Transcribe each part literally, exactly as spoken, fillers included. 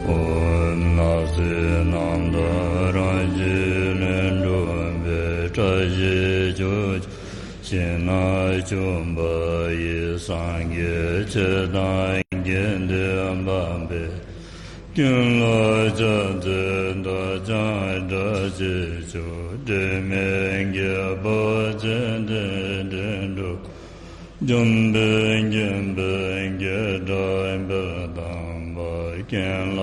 ནགས་ཚལ་རྣམས་དང་རང་བཞིན་ལས་གྲུབ་པའི་བཀྲ་ཤིས་ཕྱོགས་བཅུ་ཞིང་རྣམས་བྱོན་པ་ཡི། སངས་རྒྱས་ཆོས་དང་དགེ་འདུན་དམ་པའི་དགེ་སློང་ཕྱག་འཚལ་བདག་ཀྱང་བཀྲ་ཤིས་ཤོག། དྲི་མེད་རྒྱལ་པོ་ཚེ་བརྟན་དྲིན་གྲོགས། འཇམ་དཔལ་མཁྱེན་པའི་རྒྱལ་སྲས་དཔལ་དམ་པ། ཀུན་ལ་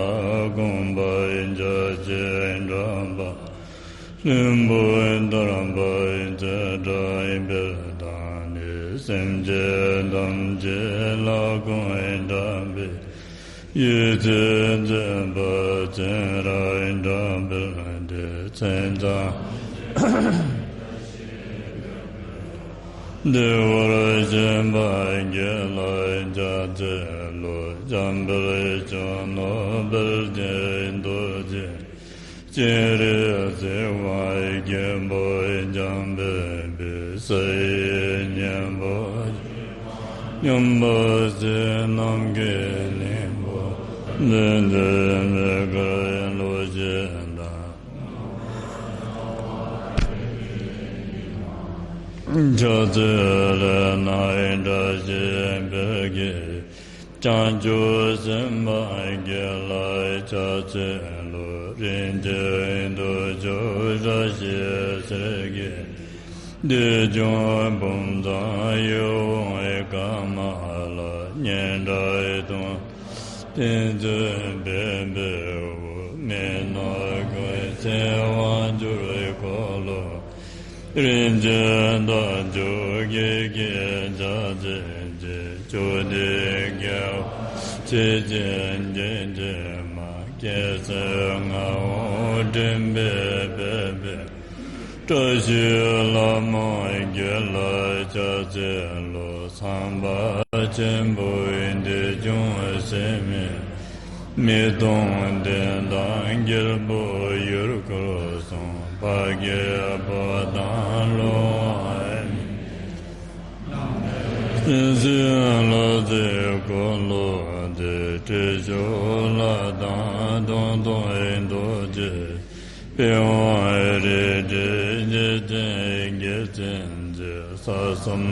དགོངས་པ་རྒྱ་ཆེར་གྲགས་པ། ལྷུན་པོ་ལྟར་འབར་ཚེ་སྲས་དཔལ་དང་ནི། སེམས་ཅན་ཐམས་ཅད་ལ་དགོངས་དྲགས་པའི། ཡེ་ཤེས་མཛད་པ་མཚན་རབ་གྲགས་དཔལ་ལྡན། མཚན་ཐམས་ཅད་བདེ་བར་གཤེགས་པ་དགེ་ལེགས་ཕྱག་འཚལ་ལོ། འཇམ་དཔལ་ཆོས་ནོར་དཔལ་ལྡན་རྡོ་རྗེ། སྤྱན་རས་གཟིགས་དབང་རྒྱལ་པོ་འཇམ་དཔལ་དཔལ། ས་ཡི་གཉན་པོ་སྤྱོད་པ་ཉམས་པ་ཟིལ་གནོན་གྱི་གླིང་པོ། མཛེས་ལྡན་མི་དཀར་གློག་བཞད་དང་། ཕྱག་འཚལ་ལས་སྣང་བཀྲ་ཤིས་དཔལ་གྱི། བྱང་ཆུབ་སེམས་དཔའ་དགེ་ལེགས་ཕྱག་འཚལ་ལོ། རིན་ཆེན་རྡོ་རྗེ་བཀྲ་ཤིས་ཚེ་རིང་གི། བདེ་སྐྱོང་ཕུན་ཚོགས་ཡིད་འོང་ཀ་མ་ལ། སྙན་གྲགས་དུང་དེང་ཚེ་འབེབས་པའི་དབུ། མི་ནོར་ཀུན་བྱེད་དབང་བསྒྱུར་འཁོར་ལོ། རིན་ཆེན་རྟ་མཆོག་གི་རྒྱན་ཕྱག་འཚལ་ཞིང་། ཇོ་བོ་རྗེ་རྒྱལ་བ་ཆོས་ཀྱི་རྒྱལ་མཚན་མ། རྒྱལ་སྲས་ངག་དབང་སྤྲུལ་པའི་དཔལ་དཔལ། བཀྲ་ཤིས་ལྷ་མོ་དགེ་ལེགས་ཕྱག་འཚལ་ལོ། ཚངས་པ་ཆེན་པོའི་བདེ་སྐྱོང་སྲེད་མེད། མི་སྟོང་ལྡན་དང་རྒྱལ་པོ་ཡུལ་འཁོར་གསུམ། འཕགས་སྐྱེས་པོ་དང་ཀླུ་དབང་མི་འགྱུར། སྲིད་ཞིའི་ལྷ་རྫས་འཁོར་ལོ་བདེ། སྤྲུལ་མཆོག་ལྷ་དང་སྟོང་སྟོང་རྡོ་རྗེ། པི་ཝང་རལ་གྲི་འཇིག་རྟེན་རྒྱལ་མཚན་མཛད། ས་གསུམ་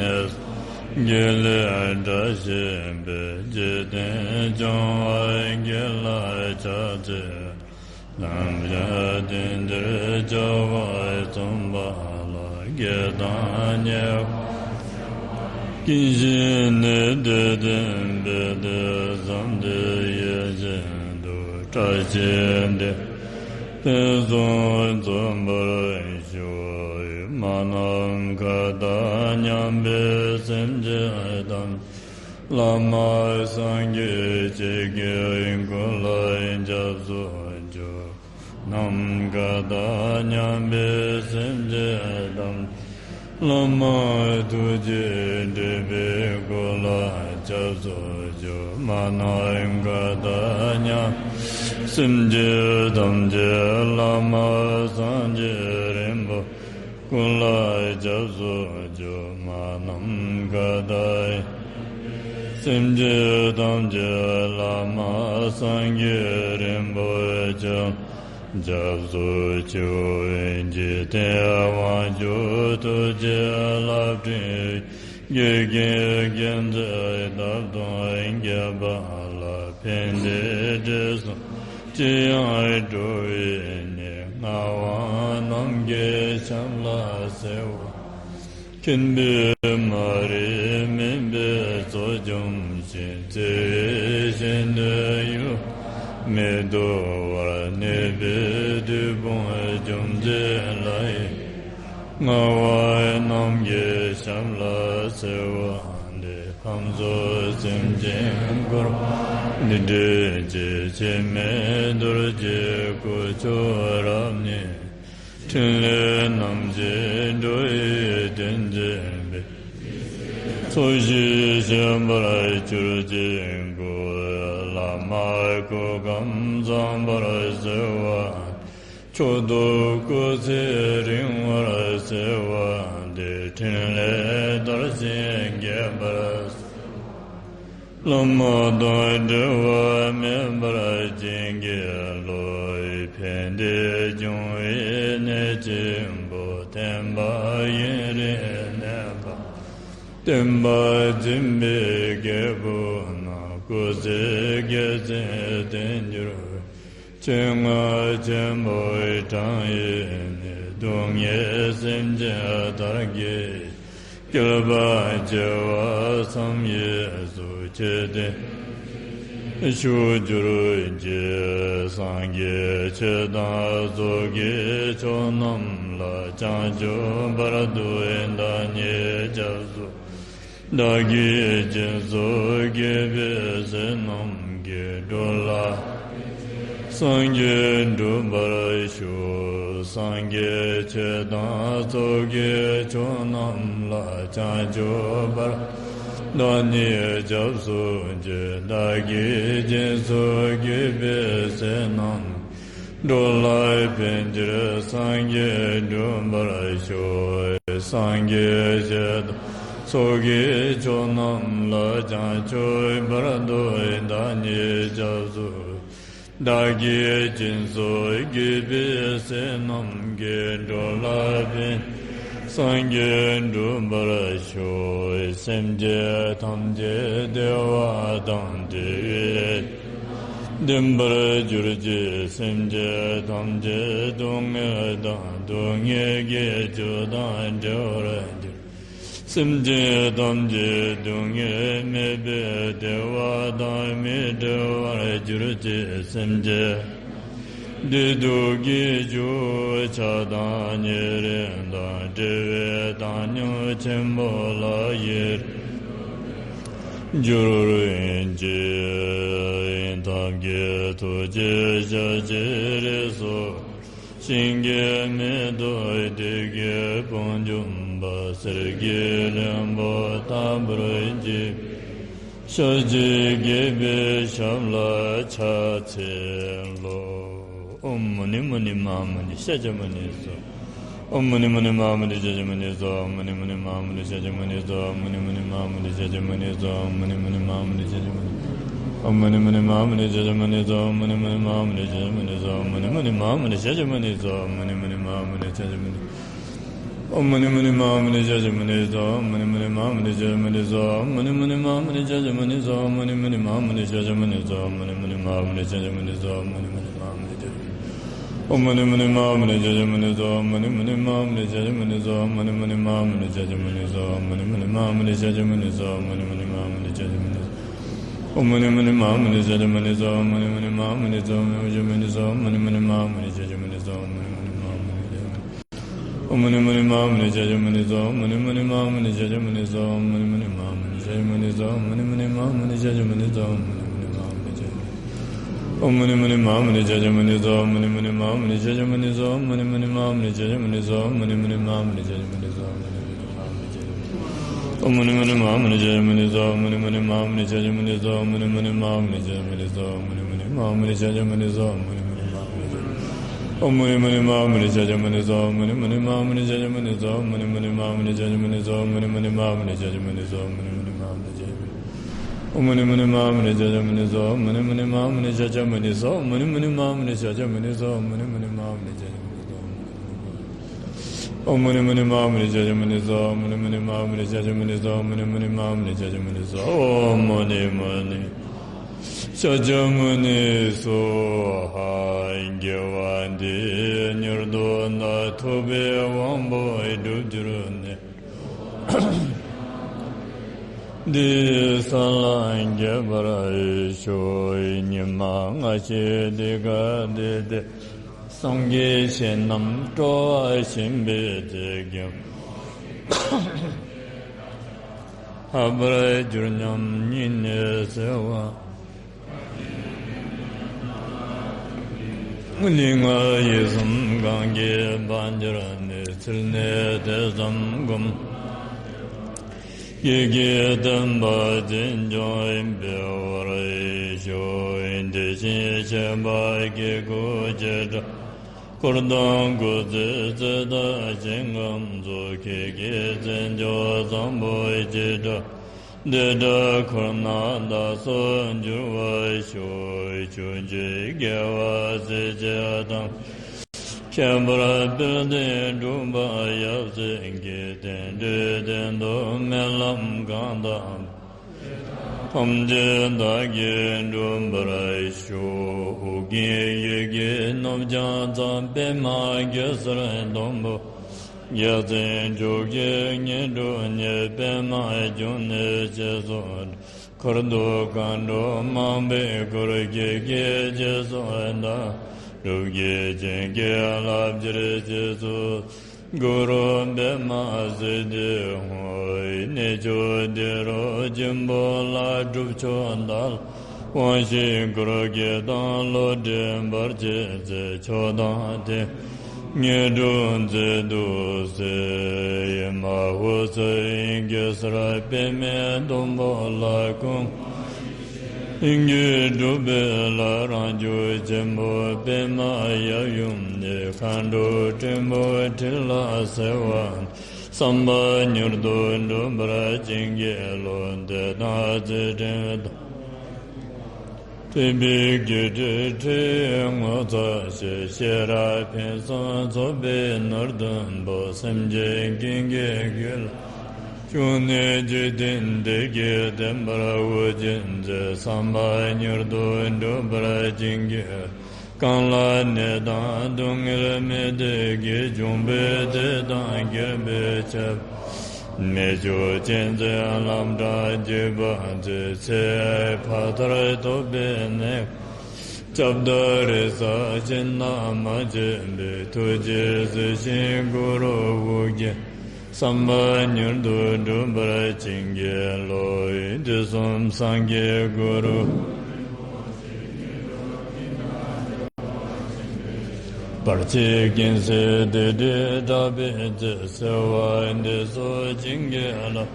གནས་གསུམ་དགེ་ལེགས་བཀྲ་ཤིས་དཔལ། འཇིག་རྟེན་སྐྱོང་བ་དགེ་ལེགས་ཕྱག་འཚལ། ནམ་ཞག་དུས་འདིར་བྱ་བ་རྩོམ་པ་ལ། དགེ་དང་ཉེས་པ་ཀུན་ཞི་ནས། བདེ་ལྡན་དཔལ་དུ་བཟང་དུ་ཡིད་བཞིན་དུ། བཀྲ་ཤིས་བདེ་ལྡན་ཕུན་སུམ་ཚོགས་པར་ཤོག། མ་ནམ་མཁའ་དང་མཉམ་པའི་སེམས་ཅན་ཐམས་ཅད་བླ་མ་སངས་རྒྱས་ཆོས་ཀྱི་སྐུ་ལ་སྐྱབས་སུ་མཆིའོ། ནམ་མཁའ་དང་མཉམ་པའི་སེམས་ཅན་ཐམས་ཅད་བླ་མ་ཐུགས་རྗེ་ཆེན་པོའི་སྐུ་ལ་སྐྱབས་སུ་མཆིའོ། མ་ནམ་མཁའ་དང་མཉམ་པའི་སེམས་ཅན་ཐམས་ཅད་བླ་མ་སངས་རྒྱས་རིན་པོ་སྐུ་ལ་སྐྱབས་སུ་མཆིའོ། མ་ནམ་མཁའ་དང་སེམས་ཅན་ཐམས་ཅད་བླ་མ་སངས་རྒྱས་རིན་པོ་ཆེ་སྐྱབས་སུ་མཆིའོ། འཇིག་རྟེན་དབང་ཕྱུག་ཐུགས་རྗེའི་རླབས་ཕྲེང་། འགལ་རྐྱེན་མཁྱེན་བརྩེ་ཐབས་དང་མཁས་པ་ལ། ཕན་བདེའི་འབྲས་སུ་ཅི་ཡང་འགྲོ་བའི་གནས། ངག་དབང་རྣམ་རྒྱལ་ཞབས་ལ་གསོལ་བ། མཁྱེན་པའི་མ་རིག་མུན་པའི་ཚོགས་འཇོམས་ཤིང་། བརྩེ་བའི་ཞལ་ནས་ཡུམ་མི་འདུལ་བར། གནོད་པའི་བདུད་དཔུང་འཇོམས་མཛད་ལྷའི། ངག་དབང་རྣམ་རྒྱལ་ཞབས་ལ་གསོལ་བ་འདེབས། ཁམས་གསུམ་སེམས་ཅན་འཁོར་བ་འདི་བསྒྲལ་ཕྱིར། འཆི་མེད་རྡོ་རྗེའི་སྐུ་མཆོག་རབ་གནས། ཕྲིན་ལས་རྣམ་བཞི་འགྲོ་བའི་དོན་མཛད་པའི། ཚོགས་ཞིང་གཤེགས་པར་གྱུར་ཅིག་གུ། བླ་མ་སྐུ་ཁམས་བཟང་པར་གསོལ་བ། མཆོག་ཏུ་སྐུ་ཚེ་རིང་བར་གསོལ་བ་འདེབས། ཕྲིན་ལས་མཐར་ཕྱིན་རྒྱས་པར་གསོལ་བ། བླ་མ་དང་འབྲལ་བ་མེད་པར་ བྱིན་གྱིས་རློབས། ཕན་བདེ་འབྱུང་བའི་གནས་ཆེན་པོ། བསྟན་པ་ཡུན་རིང་གནས་པ། བསྟན་པ་འཛིན་པའི་རྒྱལ་པོ་རྣམས། སྐུ་ཚེ་བརྒྱ་བྱིན་བརྟན་གྱུར། ཆོས་རྔ་ཆེན་པོའི་གྲངས་ཡས་ནས། སྡུག་བསྔལ་སེམས་ཅན་དག་གི། སྐལ་པ་བྱེ་བ་ཙམ་ཡས་སུ། ཆོས་སྟོན་ཞུ་གྱུར་ཅིག། སངས་རྒྱས་ཆོས་དང་ཚོགས་ཀྱི་མཆོག་རྣམས་ལ། བྱང་ཆུབ་བར་དུ་བདག་ཉིད་སྐྱབས་སུ། བདག་གིས་སྦྱིན་སོགས་བགྱིས་པའི་ཚེ་རྣམས་ཀྱི། འགྲོ་ལ་སངས་རྒྱས་འགྲུབ་པར་ཤོག། སངས་རྒྱས་ཆོས་དང་ཚོགས་ཀྱི་མཆོག་རྣམས་ལ། བྱང་ཆུབ་བར་བདག་ཉིད་སྐྱབས་སུ་མཆི། བདག་གིས་སྦྱིན་སོགས་བགྱིས་པའི་ཚེ་རྣམས། འགྲོ་ལ་ཕན་ཕྱིར་སངས་རྒྱས་འགྲུབ་པར་ཤོག། སངས་རྒྱས་ཆོས་དང་ཚོགས་ཀྱི་མཆོག་རྣམས་ལ། བྱང་ཆུབ་བར་དུ་བདག་ཉིད་སྐྱབས་སུ། བདག་གིས་སྦྱིན་སོགས་བགྱིས་པའི་ཚེ་རྣམས་ཀྱི། འགྲོ་ལ་ཕན་སངས་རྒྱས་འགྲུབ་པར་ཤོག། སེམས་ཅན་ཐམས་ཅད་བདེ་བ་དང་བདེ་བའི་ལྡན་པར་གྱུར་ཅིག། སེམས་ཅན་ཐམས་ཅད་སྡུག་བསྔལ་དང་སྡུག་བསྔལ་གྱི་རྒྱུ་དང་བྲལ་བར་གྱུར། སེམས་ཅན་ཐམས་ཅད་སྡུག་བསྔལ་མེད་པའི་བདེ་བ་དང་མི་འབྲལ་བར་གྱུར་ཅིག། སེམས་ཅན་བདེ་སྡུག་གི་རྒྱུ་ཆགས་སྡང་ཉེ་རིང་དང་བྲལ་བའི་བཏང་སྙོམས་ཆེན་པོ་ལ་ཡི་རང་གྱུར་ཅིག། ཐབས་མཁས་ཐུགས་རྗེས་ཞབས་ཀྱིས་རིགས་སུ། ཞིང་གི་མེ་ཏོག་དེ་གའི་བུ་འཇོམས་པ། གསེར་གྱི་ལྷུན་པོ་ལྟ་བུར་བརྗིད། ཞབས་ཀྱིས་དགྱེས་པའི་ཞབས་ལ་ཕྱག་འཚལ་ལོ། ཨོཾ་མུ་ནི་མུ་ནི་མ་ཧཱ་མུ་ནི་ཤཱཀྱ་མུ་ནི་སྭཱ་ཧཱ། ཨོཾ་མུ་ནི་མུ་ནི་མ་ཧཱ་མུ་ནི་ཤཱཀྱ་མུ་ནི་སྭཱ་ཧཱ། ཨོཾ་མུ་ནི་མུ་ནི་མ་ཧཱ་མུ་ནི་ཤཱཀྱ་མུ་ནི་སྭཱ་ཧཱ། ཨོཾ་མུ་ནི་མུ་ནི་མ་ཧཱ་མུ་ནི་ཤཱཀྱ་མུ་ནི་སྭཱ་ཧཱ་ཧཱ། ཨོཾ་མུ་ནི་མུ་ནི་མ་ཧཱ་མུ་ནི་ཤཱཀྱ་མུ་ནི་སྭཱ་ཧཱ་ཧཱ། ཨོཾ་མུ་ནི་མུ་ནི་མ་ཧཱ་མུ་ནི་ཤཱཀྱ་མུ་ནི་སྭཱ་ཧཱ་ཧཱ། ཨོཾ་མུ་ནི་མུ་ནི་མ་ཧཱ་མུ་ནི་ཤཱཀྱ་མུ་ནི་སྭཱ་ཧཱ་ཧཱ། ཨོཾ་མུ་ནི་མུ་ནི་མ་ཧཱ་མུ་ནི་ཤཱཀྱ་མུ་ནི་སྭཱ་ཧཱ་ཧཱ། ཨོཾ་མུ་ནི་མུ་ནི་མ་ཧཱ་མུ་ནི་ཤཱཀྱ་མུ་ནི་སྭཱ་ཧཱ་ཧཱ། ཨོཾ་མུ་ནི་མུ་ནི་མ་ཧཱ་མུ་ནི་ཤཱཀྱ་མུ་ནི་སྭཱ་ཧཱ་ཧཱ། ཨོཾ་མུ་ནི་མུ་ནི་མ་ཧཱ་མུ་ནི་ཤཱཀྱ་མུ་ནི་སྭཱ་ཧཱ་ཧཱ། ཨོཾ་མུ་ནི་མུ་ནི་མ་ཧཱ་མུ་ནི་ཤཱཀྱ་མུ་ནི་སྭཱ་ཧཱ་ཧཱ། ཨོཾ་མུ་ནི་མུ་ནི་མ་ཧཱ་མུ་ནི་ཤཱཀྱ་མུ་ནི་སྭཱ་ཧཱ་ཧཱ། ཨོཾ་མུ་ནི་མུ་ནི་མ་ཧཱ་མུ་ནི་ཤཱཀྱ་མུ་ནི་སྭཱ་ཧཱ་ཧཱ། ཨོཾ་མུ་ནི་མུ་ནི་མ་ཧཱ་མུ་ནི་ཤཱཀྱ་མུ་ནི་སྭཱ་ཧཱ་ཧཱ། ཨོཾ་མུ་ནི་མུ་ནི་མ་ཧཱ་མུ་ནི་ཤཱཀྱ་མུ་ནི་སྭཱ་ཧཱ་ཧཱ། ཨོཾ་མུ་ནི་མུ་ནི་མ་ཧཱ་མུ་ནི་ཤཱཀྱ་མུ་ནི་སྭཱ་ཧཱ་ཧཱ། ཨོཾ་མུ་ནི་མུ་ནི་མ་ཧཱ་མུ་ནི་ཤཱཀྱ་མུ་ནི་སྭཱ་ཧཱ་ཧཱ། ཨོཾ་མུ་ནི་མུ་ནི་མ་ཧཱ་མུ་ནི་ཤཱཀྱ་མུ་ནི་སྭཱ་ཧཱ་ཧཱ། ཨོཾ་མུ་ནི་མུ་ནི་མ་ཧཱ་མུ་ནི་ཤཱཀྱ་མུ་ནི་སྭཱ་ཧཱ་ཧཱ། ཨོཾ་མུ་ནི་མུ་ནི་མ་ཧཱ་མུ་ནི་ཤཱཀྱ་མུ་ནི་སྭཱ་ཧཱ་ཧཱ། ཨོཾ་མུ་ནི་མུ་ནི་མ་ཧཱ་མུ་ནི་ཤཱཀྱ་མུ་ནི་སྭཱ་ཧཱ་ཧཱ། ཨོཾ་མུ་ནི་མུ་ནི་མ་ཧཱ་མུ་ནི་ཤཱཀྱ་མུ་ནི་སྭཱ་ཧཱ་ཧཱ། ཨོཾ་མུ་ནི་མུ་ནི་མ་ཧཱ་མུ་ནི་ཤཱཀྱ་མུ་ནི་སྭཱ་ཧཱ་ཧཱ། ཨོཾ་མུ་ནི་མུ་ནི་མ་ཧཱ་མུ་ནི་ཤཱཀྱ་མུ་ནི་སྭཱ་ཧཱ་ཧཱ། ཨོཾ་མུ་ནི་མུ་ནི་མ་ཧཱ་མུ་ནི་ཤཱཀྱ་མུ་ནི་སྭཱ་ཧཱ་ཧཱ། ཨོཾ་མུ་ནི་མུ་ནི་མ་ཧཱ་མུ་ནི་ཤཱཀྱ་མུ་ནི་སྭཱ་ཧཱ་ཧཱ། ཨོཾ་མུ་ནི་མུ་ནི་མ་ཧཱ་མུ་ནི་ཤཱཀྱ་མུ་ནི་སྭཱ་ཧཱ་ཧཱ། ཨོཾ་མུ་ནི་མུ་ནི་མ་ཧཱ་མུ་ནི་ཤཱཀྱ་མུ་ནི་སྭཱ་ཧཱ་ཧཱ། ཨོཾ་མུ་ནི་མུ་ནི་མ་ཧཱ་མུ་ནི་ཤཱཀྱ་མུ་ནི་སྭཱ་ཧཱ་ཧཱ། ཨོཾ་མུ་ནི་མུ་ནི་མ་ཧཱ་མུ་ནི་ཤཱཀྱ་མུ་ནི་སྭཱ་ཧཱ་ཧཱ། ཨོཾ་མུ་ནི་མུ་ནི་མ་ཧཱ་མུ་ནི་ཤཱཀྱ་མུ་ནི་སྭཱ་ཧཱ་ཧཱ། ཨོཾ་མུ་ནི་མུ་ནི་མ་ཧཱ་མུ་ནི་ཤཱཀྱ་མུ་ནི་སྭཱ་ཧཱ་ཧཱ། ཨོཾ་མུ་ནི་མུ་ནི་མ་ཧཱ་མུ་ནི་ཤཱཀྱ་མུ་ནི་སྭཱ་ཧཱ་ཧཱ། ཨོཾ་མུ་ནི་མུ་ནི་མ་ཧཱ་མུ་ནི་ཤཱཀྱ་མུ་ནི་སྭཱ་ཧཱ་ཧཱ། ཨོཾ་མུ་ནི་མུ་ནི་མ་ཧཱ་མུ་ནི་ཤཱཀྱ་མུ་ནི་སྭཱ་ཧཱ་ཧཱ། ཨོཾ་མུ་ནི་མུ་ནི་མ་ཧཱ་མུ་ནི་ཤཱཀྱ་མུ་ནི་སྭཱ་ཧཱ་ཧཱ། ཨོཾ་མུ་ནི་མུ་ནི་མ་ཧཱ་མུ་ནི་ཤཱཀྱ་མུ་ནི་སྭཱ་ཧཱ་ཧཱ། ཨོཾ་མུ་ནི་མུ་ནི་མ་ཧཱ་མུ་ནི་ཤཱཀྱ་མུ་ནི་སྭཱ་ཧཱ་ཧཱ། ཨོཾ་མུ་ནི་མུ་ནི་མ་ཧཱ་མུ་ནི་ཤཱཀྱ་མུ་ནི་སྭཱ་ཧཱ་ཧཱ། ཨོཾ་མུ་ནི་མུ་ནི་མ་ཧཱ་མུ་ནི་ཤཱཀྱ་མུ་ནི་སྭཱ་ཧཱ་ཧཱ། ཨོཾ་མུ་ནི་མུ་ནི་ཤཱཀྱ་མུ་ནི་སྭཱ་ཧཱ། དགེ་བ་འདི་ཡིས་མྱུར་དུ་བདག། ཐུབ་པའི་དབང་པོ་འགྲུབ་གྱུར་ནས། འདི་ཡི་ས་ལ་རྒྱས་པར་ཤོག། ཉི་མ་སྔ་ཕྱི་འདི་ཀ་འདི་སྟེ། སངས་རྒྱས་ཞིང་རྣམས་སྤྲོ་བ་བཞིན་པའི་ཚེ། ཁྱབ་པར་གྱུར་སྙམ་སྙིང་ནས་གསོལ་བ། ལུས་ངག་ཡིད་གསུམ་གང་གིས་བག་གྱུར་ནས། ཚུལ་གནས་དེ་ཙམ་བསྒོམ། ཡིད་ཀྱིས་བསྟན་པ་འཛིན་སྐྱོང་འབད་བར་ཤོག། དེ་བཞིན་གཤེགས་པ་སྐྱེ་དགུའི་བྱེ་བྲག་འཁོར་དང་སྐུ་ཚེའི་ཚད་དང་ཞིང་ཁམས་སོགས། ཁྱེད་ཀྱི་མཚན་མཆོག་བཟང་པོའི་བྱེ་བྲག་འདི་འདྲ་འཁོར་ན་བདག་སོགས་འགྱུར་བར་ཤོག། ཕྱོགས་བཅུའི་རྒྱལ་བ་སྲས་བཅས་དང་། ཁྱད་པར་དཔལ་ལྡན་འབྲུག་པ་ཡབ་སྲས་ཀྱི། རྟེན་འབྲེལ་གཏན་དུ་སྨིན་ལམ་གང་དག་པ། ཐམས་ཅད་བདག་གིས་འགྲུབ་པར་ཤོག། ཨོ་རྒྱན་ཡི་གེ་ནོར་བརྒྱ་རྩ། པདྨ་གེ་སར་སྡོང་པོ། རྒྱལ་མཚན་བཅོ་བརྒྱད་དངོས་གྲུབ་བརྙེས། པདྨ་འབྱུང་གནས་ཞེས་སུ། འཁོར་དུ་མཁའ་འགྲོ་མང་པོས་བསྐོར། ཀྱེ་ཀྱེ་ཞེས་སུ་བདག་སྒྲུབ་ཀྱི། བྱིན་གྱིས་བརླབ་ཕྱིར་རྗེས་སུ། གུ་རུ་པདྨ་སིདྡྷི་ཧཱུྃ། གནས་མཆོག་ཏི་རུ་ཆེན་པོ་ལ། སྒྲུབ་མཆོག་དཱ་ལ་དབང་བཞི་སྐོར་གྱི་མདངས། བློ་གྲོས་འབར་བྱེད་རྩལ་མཆོག་དང་ལྡན། དངོས་གྲུབ་མཛད་དུ་གསོལ། ཨེ་མ་ཧོ་སྭཱ་ཧིང་གེ་སར་པདྨའི་སྡོང་པོ་ལ། ཀུན་དགའ་ཡིད་ཀྱིས་སྒྲུབ་པའི་ལྷ། རང་བྱུང་ཆེན་པོ་པདྨ་ཡབ་ཡུམ་ནི། མཁའ་འགྲོ་སྲིན་པོ་ཁྲི་ལ་གསོལ་བ། བསམ་པ་མྱུར་དུ་འགྲུབ་པར་བྱིན་གྱིས་རློབས། དད་དང་རྩེ་ཕྲེང་དང་། ཐེག་པའི་བརྒྱུད་འཕྲིན་ཁྲིད་ངོ་མཚར་ཆེ། ཤེས་རབ་ཕུན་སུམ་ཚོགས་པའི་ནོར་བདུན་པོ། སེམས་ཅན་ཀུན་གྱི་རྒྱུད་ལ། བཅུག་ནས་འཇིག་རྟེན་འདི་ཡི། བདེན་པར་དབུ་འབྱེད་མཛད། བསམ་པ་མྱུར་དུ་འགྲུབ་པར་བྱིན་གྱིས། གང་ལ་ནད་དང་སྡུག་བསྔལ་མི་འདོད་ཀྱི། འབྱུང་པོའི་དུས་དང་རྒྱལ་པོའི་ཆད། མི་བྱུང་ཅན་ཚེ་ལམ་འབྲས་འཇིགས་པ་མཛད། ཚེ་ཕ་མཐར་ཐུག་པའི་ནད། སྐྱབས་དང་རེ་ས་སྤྱན་དང་མ་མཇལ་བའི། ཐུགས་རྗེས་གཟིགས་ཤིག་གུ་རུ་ཨོ་རྒྱན། བསམ་པ་མྱུར་དུ་འགྲུབ་པར་བྱིན་གྱིས་རློབས། དུས་གསུམ་སངས་རྒྱས་གུ་རུ། བར་ཆད་ཀུན་སེལ་བདེ་དྲོད་དྲག་པོའི་ཚེ། གསོལ་བ་འདེབས་སོ་བྱིན་གྱིས་རློབས།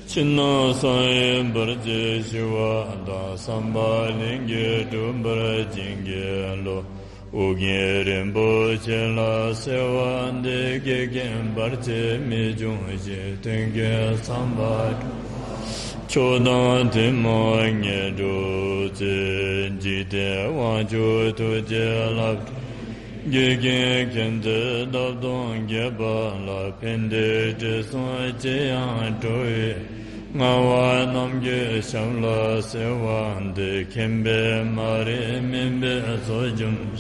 ཕྱི་ནང་གསང་བའི་བར་ཆད་ཞི་བ་དང་། བསམ་པ་ལྷུན་གྱིས་འགྲུབ་པར་བྱིན་གྱིས་རློབས། ཨོ་རྒྱན་རིན་པོ་ཆེ་ལ་གསོལ་བ་འདེབས། སྐལ་ལྡན་བར་ཆད་མི་འབྱུང་ཞིང་། མཐུན་རྐྱེན་བསམ་པ་མཆོག་དང་ཐུན་མོང་དངོས་གྲུབ་སྩོལ། འཇིག་རྟེན་དབང་ཕྱུག་ཐུགས་བསྐྱེད་རླབས། འགལ་རྐྱེན་ཁྱད་མཚར་འདབ་སྟོང་རྒྱས་པ་ལ། ཕན་བདེ་དྲི་བསུང་ཅི་ཡང་བྲོ་བའི། ངག་དབང་རྣམ་རྒྱལ་ཞབས་ལ་གསོལ་བ་འདེབས། མཁྱེན་པས་མ་རིག་མུན་པའི་ཚོགས་འཇོམས་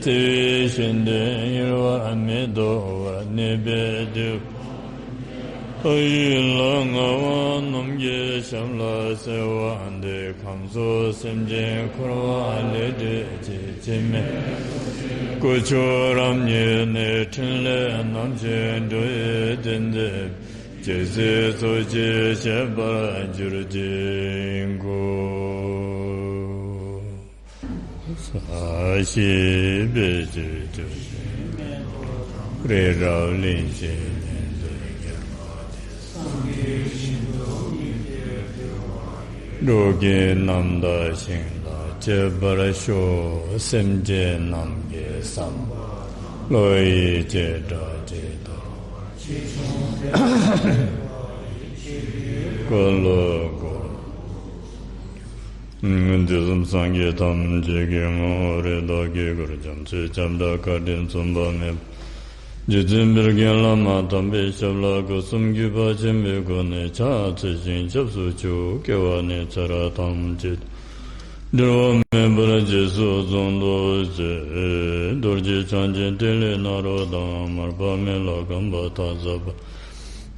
ཤིང་། བརྩེ་བའི་ཤིང་རྟ་གཡུ་བ་མི་ལྡོག་པར། གནས་པའི་དུས་ལྷ་ཡི་ལྷ། ངག་དབང་རྣམ་རྒྱལ་ཞབས་ལ་གསོལ་བ་འདེབས། ཁམས་གསུམ་སེམས་ཅན་འཁོར་བ་ལས་སྒྲོལ་ཕྱིར། འཆི་མེད་སྐུ་མཆོག་རབ་བརྙེས་ནས། ཕྲིན་ལས་རྣམ་བཞི་འགྲོ་བའི་དོན་མཛད། ཇི་སྲིད་འཚོ་བྱེད་གཤེགས་པར་གྱུར་ཅིག་གོ། ས་གཞི་པད་ཀྱི་རྒྱ་ཁྱོན། རི་རབ་གླིང་བཞི་ཉི་ཟེར་རྒྱ། འགྲོ་ཀུན་རྣམ་དག་ཞིང་དང་བཅས་པར་ཤོག། སེམས་ཅན་རྣམས་ཀྱི་བསམ་པ་བློ་ཡིས་བྱེ་བྲག་གཅིག་ཏུ། འཁོར་ལོ་བསྐོར། དུས་གསུམ་སངས་རྒྱས་ཐམས་ཅད་ཀྱི་ངོ་བོ་རིགས་ལྔ་དཀྱིལ་འཁོར་རྒྱ་མཚོའི་ཁྱབ་བདག་བཀའ་དྲིན་མཚུངས་པ་མེད་པ། རྗེ་བཙུན་དཔལ་ལྡན་བླ་མ་དམ་པའི་ཞབས་ལ་སྒོ་གསུམ་གུས་པ་ཆེན་པོའི་སྒོ་ནས་ཕྱག་འཚལ་ཞིང་སྐྱབས་སུ་མཆིའོ། སྐྱེ་བ་ནས་ཚེ་རབས་ཐམས་ཅད་འབྲལ་བ་མེད་པར་རྗེས་སུ་བཟུང་དུ་གསོལ། རྡོ་རྗེ་འཆང་ཆེན་ཏེ་ལོ་ནཱ་རོ་དང་། མར་པ་མི་ལ་སྒམ་པ་སྟག་བཟའ་པ།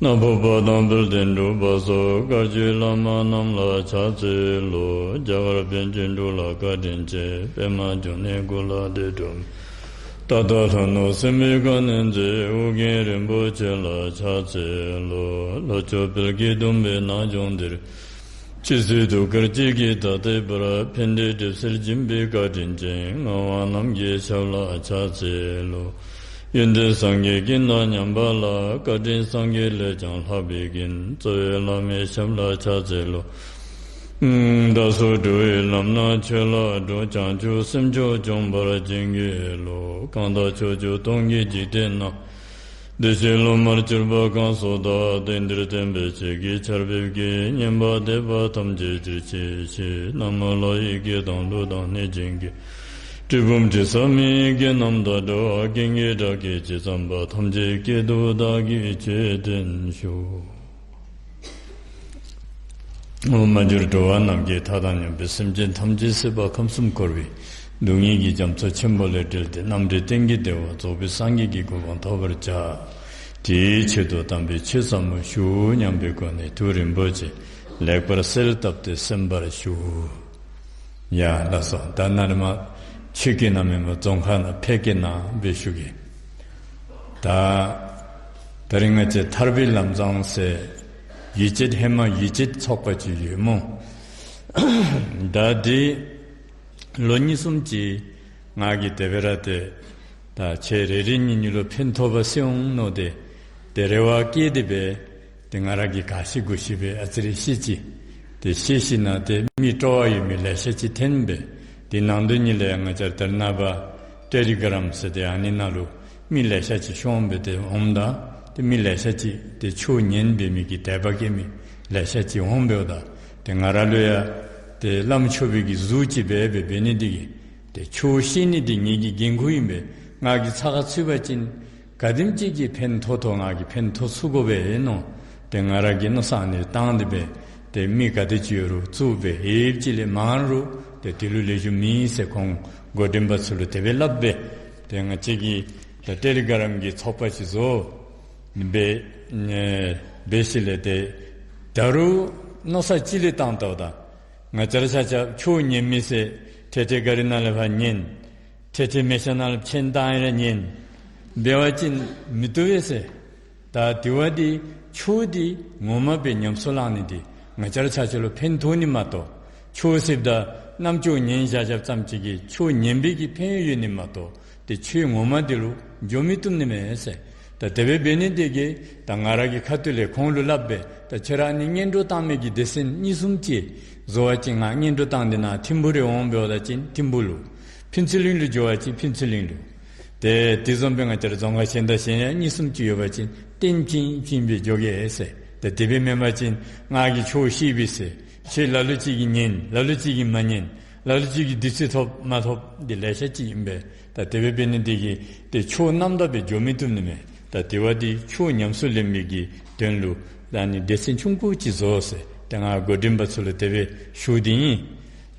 ནག་པོ་པ་དང་དཔལ་ལྡན་འབྲུག་པ་སོགས་བཀའ་བརྒྱུད་བླ་མ་རྣམས་ལ་ཕྱག་འཚལ་ལོ། རྒྱ་གར་པཎ་ཆེན་འབྲུག་ལྷ་བཀའ་དྲིན་ཅན། པདྨ་འབྱུང་གནས་སྐུ་ལ་བདེ་སྒྲུབ། ད་ལྟ་ལྷོ་ནུབ་སྲིན་པོའི་ཁ་གནོན་མཛད། ཨོ་རྒྱན་རིན་པོ་ཆེ་ལ་ཕྱག་འཚལ་ལོ། ལྷོ་ཕྱོགས་བལ་གྱི་ཟླུམ་པོའི་ནགས་ལྗོངས་འདིར། ཕྱི་སྲིད་དུས་འཁོར་གཅིག་གི་ད་ལྟའི་བར། ཕན་བདེ་སྒྲིབ་སེལ་སྦྱིན་པའི་བཀའ་དྲིན་ཅན། ངག་དབང་རྣམ་རྒྱལ་ཞབས་ལ་ཕྱག་འཚལ་ལོ། ཡོན་ཏན་སངས་རྒྱས་ཀུན་དང་མཉམ་པ་ལ། བཀའ་དྲིན་སངས་རྒྱས་ལས་ཀྱང་ལྷག་པའི་མགོན། རྩ་བའི་བླ་མའི་ཞབས་ལ་ཕྱག་འཚལ་ལོ། བདག་སོགས་འགྲོ་བའི་ལམ་སྣ་ཆོས་ལ་འགྲོ། བྱང་ཆུབ་སེམས་མཆོག་འབྱོངས་པར་བྱིན་གྱིས་རློབས། གང་དག་ཕྱོགས་བཅུ་སྟོང་གི་འཇིག་རྟེན་ན། བདེ་གཤེགས་སློབ་མར་གྱུར་པ་གང་སུ་དག། དེང་འདིར་སྟོན་པའི་ཆོས་ཀྱི་ཆར་འབེབས་ཀྱིས། ཉན་པ་དད་པ་ཐམས་ཅད་ཆེར་བྱེད་ཅིག། ན་མོ་ལྷ་ཡི་སྐད་དང་ཀླུ་དང་གནོད་སྦྱིན་གྱི། གྲུལ་བུམ་དྲི་ཟ་མི་ཡི་སྐད་རྣམས་དང་འགྲོགས། ཀུན་གྱི་སྒྲ་སྐད་ཇི་ཙམ་པ། ཐམས་ཅད་སྐད་དུ་བདག་གིས་ཆོས་བསྟན་ཞུ། འོ། མ་གྱུར་འགྲོ་བ་ནམ་མཁའི་མཐའ་དང་མཉམ་པའི་སེམས་ཅན་ཐམས་ཅད་སྲིད་པ་ཁམས་གསུམ་འཁོར་བའི་སྡུག་བསྔལ་གྱི་རྒྱ་མཚོ་ཆེན་པོ་ལས་བསྒྲལ་ཏེ་རྣམ་གྲོལ་གཏན་གྱི་བདེ་བ་རྫོགས་པའི་སངས་རྒྱས་ཀྱི་གོ་འཕང་ཐོབ་པར་བྱ། དེའི་ཆེད་དུ་དམ་པའི་ཆོས་ཟབ་མོ་ཞུ་སྙམ་པའི་སྒོ་ནས་ཐུགས་རིན་པོ་ཆེ་ལེགས་པར་གསལ་བཏབ་སྟེ་གསན་པར་ཞུ། ཡ་ལགས་སོ། ད་ནཱ་ལས་མར་ཆོས་སྐད་ནང་མེན་པར་རྫོང་ཁ་ནང་ཕལ་སྐད་ནང་སྦེ་ཞུ་གེ། ད་ད་རིས་ང་བཅས་ཐར་པའི་ལམ་བཟང་ཟེར་ཡུལ་སྐྱེས་ཧེ་མ་ཡུལ་སྐྱེས་ཚོགས་པ་ཅིག་ཡོད་སྨོ། ད་འདི་ལོ་གཉིས་གསུམ་ཅིག་ང་གིས་དེ་སྦེ་ར་ཏེ་ད་ཁྱེད་རེ་རེ་གཉིས་གཉིས་ལུ་ཕན་ཐོགས་པ་སེལ་འོང་མནོ་སྟེ་ཏེ་རེ་བ་བསྐྱེད་དེ་སྦེ་ཏེ་ང་ར་གིས་ག་ཤེས་གུ་ཤེས་སྦེ་ཨ་ཙི་རེ་བཤད་ཅི། ཏེ་བཤད་ཞིནམ་ཏེ་མི་སྤྲོ་བ་ཡོད་མི་ལེ་ཤ་ཅིག་འཐོན་སྦེ་ཏེ་ནང་དོན་ཉིད་ལས་ང་བཅས་ར་ད་རེས་ནངས་པ་ཊེ་ལི་གྲམ་ཟེར་ཏེ་ཨ་ནི་ནང་ལུ་མི་ལེ་ཤ་ཅིག་ཤོང་སྦེ་ཏེ་འོངམ་ད་ཏེ་མི་ལེ་ཤ་ཅིག་ཏེ་ཆོས་ཉན་འབད་མི་གི་དད་པ་བསྐྱེད་མི་ལེ་ཤ་ཅིག་འོང་འབདཝ་ད་ཏེ་ང་ར་ལུ་ཡང་ཏེ་བླམ་ཆོས་པའི་གི་གཟུགས་ཅིག་སྦེ་སྦེ་འབད་ནི་འདི་གིས་ཏེ་ཆོས་བཤད་ནི་འདི་ངེ་གི་འགན་ཁུར་ཨིན་པས། ང་གིས་ཚ་ཁ་ཚུད་པ་ཅིན་ག་དེམ་ཅིག་གི་ཕན་ཐོགས་ཐོགས་ང་གིས་ཕན་ཐོགས་ཚུགས་དགོ་པས་མནོ། ཏེ་ང་ར་གིས་མནོ་བསམ་ཨ་ནི་བཏང་སྟེ་སྦེ་ཏེ་མི་ག་དེ་ཅིག་ཡོད་རུང་བཙུགས་སྦེ་ཨེབ་ཅིག་ལས་མང་རུང་ཏེ་དེ་ལུ་ལེགས་ཤོམ་མེད་ཟེར་ཁོང་འགོ་འདྲེན་པ་ཚུ་ལུ་དེ་སྦེ་སླབ་སྦེ་ཏེ་ང་བཅས་ཀྱིས་ད་ཊེ་ལི་གྲམ་གྱི་ཚོགས་པ་ཅིག་བཟོ་སྦེ་ཨེ་འབད་ཞིནམ་ལས་ཏེ་ད་རུང་མནོ་བསམ་ཅིག་ལས་བཏང་བལྟཝ་ད་ང་བཅས་ར་ཆ་ཁྱབ་ཆོས་ཉན་མི་ཟེར་ཏེ་ཏེ་ག་རི་ནང་ལས་ཕར་ཉན། ཏེ་ཏེ་མལ་ཆ་ནང་ལས་ཕྱེན་བཏང་ཡར་ཉན་འབད་བ་ཅིན་མི་བཏུབ་པས་ཟེར། ད་དེ་བ་འདི་ཆོས་འདི་ངོ་མ་སྦེ་ཉམས་སུ་བླང་ནི་འདི་ང་བཅས་ར་ཆ་ཁྱབ་ལུ་ཕན་ཐོགས་ནི་མ་གཏོགས་ཆོས་ཟེརཝ་ད་རྣམ་ཅོ་ཉན་བཞག་བཞགཔ་ཙམ་ཅིག་གིས་ཆོས་ཉན་པའི་གི་ཕན་ཡོན་ཡོད་ནི་མ་གཏོགས་ཏེ་ཆོས་ངོ་མ་འདི་ལུ་འགྱོ་མི་བཏུབ་ནི་མས་ཟེར། ད་དེ་སྦེ་འབད་ནི་འདི་གིས་ད་ང་ར་གི་ཁ་ཐུག་ལས་ཁོང་ལུ་སླབ་སྦེ་ད་ཁྱེད་ར་ཨ་ནི་སྔོན་འགྲོ་བཏང་མི་གི་སྡེ་ཚན་གཉིས་གསུམ་ཅིག་བཟོ་བ་ཅིན་ང་སྔོན་འགྲོ་བཏང་སྟེ་ནཱ་ཐིམ་ཕུ་རེ་འོང་འབདཝ་ད་ཅིན་ཐིམ་ཕུ་ལུ། ཕུན་ཚོགས་གླིང་ལུ་འགྱོ་བ་ཅིན་ཕུན་ཚོགས་གླིང་ལུ། ཏེ་དེ་བཟུམ་སྦེ་ང་བཅས་ར་རྫོང་ཁག་གཞན་དང་གཞན་ཡང་གཉིས་གསུམ་ཅིག་ཡོད་པ་ཅིན་བསྟན་བཅོས་བཅོས་སྦེ་འགྱོ་གེ་ཟེར། ཏེ་དེ་སྦེ་མེན་པ་ཅིན་ང་གིས་ཆོས་བཤད་པས་ཟེར་ཁྱེད་ལ་ལུ་ཅིག་གིས་ཉན་ལ་ལུ་ཅིག་གིས་མ་ཉན་ལ་ལུ་ཅིག་གིས་བདུད་རྩི་ཐོབ་མ་ཐོབ་འདི་ལེ་ཤ་ཅིག་ཨིན་པས། ད་དེ་སྦེ་འབད་ནི་འདི་གིས་ཏེ་ཆོས་རྣམ་དག་སྦེ་འགྱོ་མི་བཏུབ་ནི་མས། ད་དེ་བ་འདི་ཆོས་ཉམས་སུ་ལེན་མི་གི་དོན་ལུ་ད་ཨ་ནི་སྡེ་ཚན་ཆུང་ཀུ་ཅིག་བཟོ་ཟེར་ཏེ་ང་འགོ་འདྲེན་པ་ཚུ་ལུ་དེ་སྦེ་ཞུ་སྟེ་ཨིན།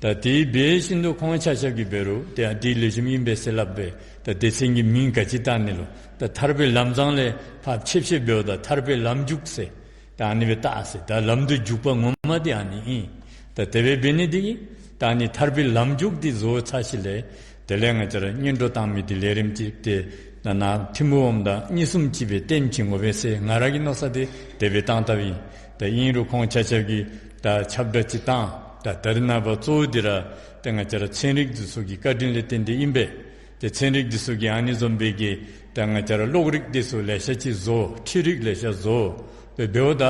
ད་དེ་འབད་བཞིན་དུ་ཁོང་ཆ་ཁྱབ་ཀྱིས་འབད་རུང་ཏེ་ཨ་འདི་ལེགས་ཤོམ་ཨིན་པས་ཟེར་སླབ་སྦེ་ད་སྡེ་ཚན་གྱི་མིང་ག་ཅི་བཏགས་ནི་ལོ། ད་ཐར་པའི་ལམ་བཟང་ལས་ཕར་ཕྱེ་ཕྱེ་འབདཝ་ད་ཐར་པའི་ལམ་འཇུག་ཟེར་ད་ཨ་ནི་སྦེ་བཏགས་ཟེར། ད་ལམ་དུ་འཇུག་པ་ངོ་མ་འདི་ཨ་ནི་ཨིན། ད་དེ་སྦེ་འབད་ནི་འདི་གིས་ད་ཨ་ནི་ཐར་པའི་ལམ་འཇུག་འདི་བཟོ་ཚར་ཞིནམ་ལས་དེ་ལས་ང་བཅས་ར་སྔོན་འགྲོ་བཏང་མི་འདི་ལས་རིམ་ཅིག་ཏེ་ད་ནཱ་ཐིམ་ཕུ་འོངམ་ད་གཉིས་གསུམ་ཅིག་སྦེ་བསྟན་བཅོས་འོང་པས་ཟེར་ང་ར་གི་མནོ་བསམ་འདི་དེ་སྦེ་བཏང་བཏངམ་ཨིན། ད་ཨིན་རུང་ཁོང་ཆ་ཁྱབ་ཀྱིས་ད་ཁྱབ་བསྒྲགས་ཅིག་བཏང་། ད་ད་རེས་ནངས་པ་གཙོ་བོ་འདི་ར་ཏེ་ང་བཅས་ར་ཚན་རིག་འདི་ཚུ་གི་བཀའ་དྲིན་ལས་བརྟེན་ཏེ་ཨིན་པས། ཏེ་ཚན་རིག་འདི་ཚུ་གིས་ཨ་ནི་བཟུམ་སྦེ་གི་ད་ང་བཅས་ར་གློག་རིག་འདི་ཚུ་ལེ་ཤ་ཅིག་བཟོ། འཕྲུལ་རིག་ལེ་ཤ་བཟོ། དེ་འབདཝ་ད་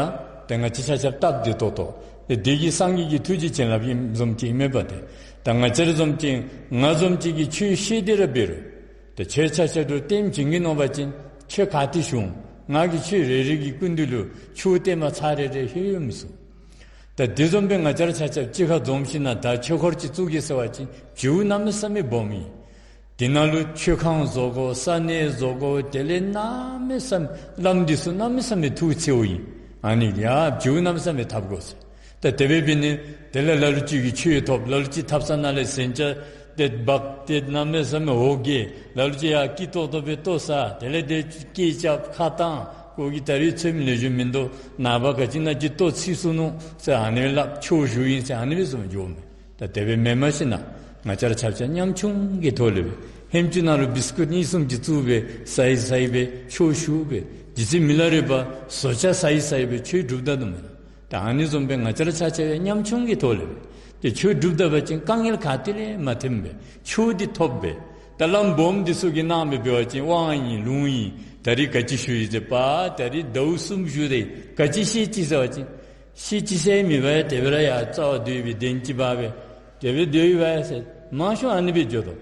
ཏེ་ང་བཅས་ཆ་ཁྱབ་སྟབས་བདེ་ཏོག་ཏོ། ཏེ་འདི་གི་སངས་རྒྱས་ཀྱི་ཐུགས་རྗེ་བྱིན་རླབས་ཨིནམ་བཟུམ་ཅིག་ཨིན་མས་པ་ཏེ། ད་ང་བཅས་ར་བཟུམ་ཅིག་ང་བཟུམ་ཅིག་གིས་ཆོས་བཤད་དེ་ར་འབད་རུང་ཏེ་ཁྱེད་ཆ་ཁྱབ་ལུ་བསྟན་བཅོས་ཨིན་མནོ་བ་ཅིན་ཁྱེད་ག་ཏེ་བཞུགས། ང་གིས་ཁྱེད་རེ་རེ་གི་སྐུ་མདུན་ལུ་ཆོས་བསྟན་པ་ཚར་རེ་རེ་ལྷོད་ཡོད་མི་ཚུགས། ད་དེ་བཟུམ་སྦེ་ང་བཅས་ར་ཆ་ཁྱབ་གཅིག་ཁར་འཛོམས་ཞིནམ་ད་ཆོས་འཁོར་ཅིག་བཙུགས་གེ་ཟེར་བ་ཅིན་བྱིའུ་གནམ་མེད་ས་མེད་སྦོམ་ཨིན། དེ་ནང་ལུ་མཆོད་ཁང་བཟོ་དགོ། ས་གནས་བཟོ་དགོ། དེ་ལས་གནམ་མེད་ས་མེད་བླམ་འདི་ཚུ་གནམ་མེད་ས་མེད་ཐུགས་འཚེརཝ་ཨིན། ཨ་ནི་ཡ་བྱིའུ་གནམ་མེད་ས་མེད་འཐབ་དགོ་ཟེར། ད་དེ་སྦེ་འབད་ནི་དེ་ལས་ལ་ལུ་ཅིག་གིས་ཆོས་ཐོབ། ལ་ལུ་ཅིག་ཐབ་ཚང་ནང་ལས་ཟན་ཆས་ཏེ་འབག་སྟེ་གནམ་མེད་ས་མེད་འོ་བརྒྱལ། ལ་ལུ་ཅིག་ཡ་སྐྱིད་ཏོག་ཏོ་སྦེ་ལྟོ་ཟ། དེ་ལས་ཏེ་སྐད་རྐྱབ་ཁ་བཏང་། ཁོ་གིས་ད་རིས་ཚོད་མི་ལེགས་ཤོམ་མིན་འདུག། ནངས་པ་ག་ཅི་ནང་ཅིག་ལྟོ་ཚིག་སོང་ནུག་ཟེར་ཨ་ནི་སྦེ་སླབ། ཆོས་ཞུཝ་ཨིན་ཟེར་ཨ་ནི་སྦེ་བཟུམ་འགྱོཝ་མས། ད་དེ་སྦེ་མེན་མ་ཤེས་ན་ང་བཅས་ར་ཆ་ཁྱབ་ཉམ་ཆུང་གི་ཐོག་ལས་སྦེ་ཧེམ་ཅུང་ནང་ལུ་བིསི་ཀུཊ་གཉིས་གསུམ་ཅིག་བཙུགས་སྦེ་ཟ་ཡི་ཟ་ཡི་སྦེ་ཆོས་ཞུ་སྦེ་རྗེ་བཙུན་མི་ལ་རས་པ་ཟོ་ཆ་ཟ་ཡི་ཟ་ཡི་སྦེ་ཆོས་སྒྲུབ་ད་ནུག་མེན་ན། ད་ཨ་ནི་བཟུམ་སྦེ་ང་བཅས་ར་ཆ་ཁྱབ་ཡང་ཉམ་ཆུང་གི་ཐོག་ལས་སྦེ་ཏེ་ཆོས་སྒྲུབ་ད་པ་ཅིན་དཀའ་ངལ་ག་ཏེ་ལས་མ་ཐོན་པར་ཆོས་འདི་ཐོབ་སྦེ། ད་བླམ་སྦོམ་འདི་ཚུ་གི་གནང་སྦེ་འབད་བ་ཅིན་དབང་ཨིན་ལུང་ཨིན། ད་རིས་ག་ཅི་ཞུ་ཡི་ཟེར་པ། ད་རིས་ཟླཝ་གསུམ་བཞུགས་ཏེ་ག་ཅི་བཤད་ཅི་ཟེར་བ་ཅིན་བཤད་ཅི་ཟེར་མེད་པར་དེ་སྦེ་ར་ཡ་རྩ་བ་སྡོད་སྦེ་གདན་གཅིག་འབག་སྦེ་དེ་སྦེ་སྡོད་ཡི་བ་ཟེར་མང་ཤོས་ཨ་ནི་སྦེ་འགྱོ་དོ།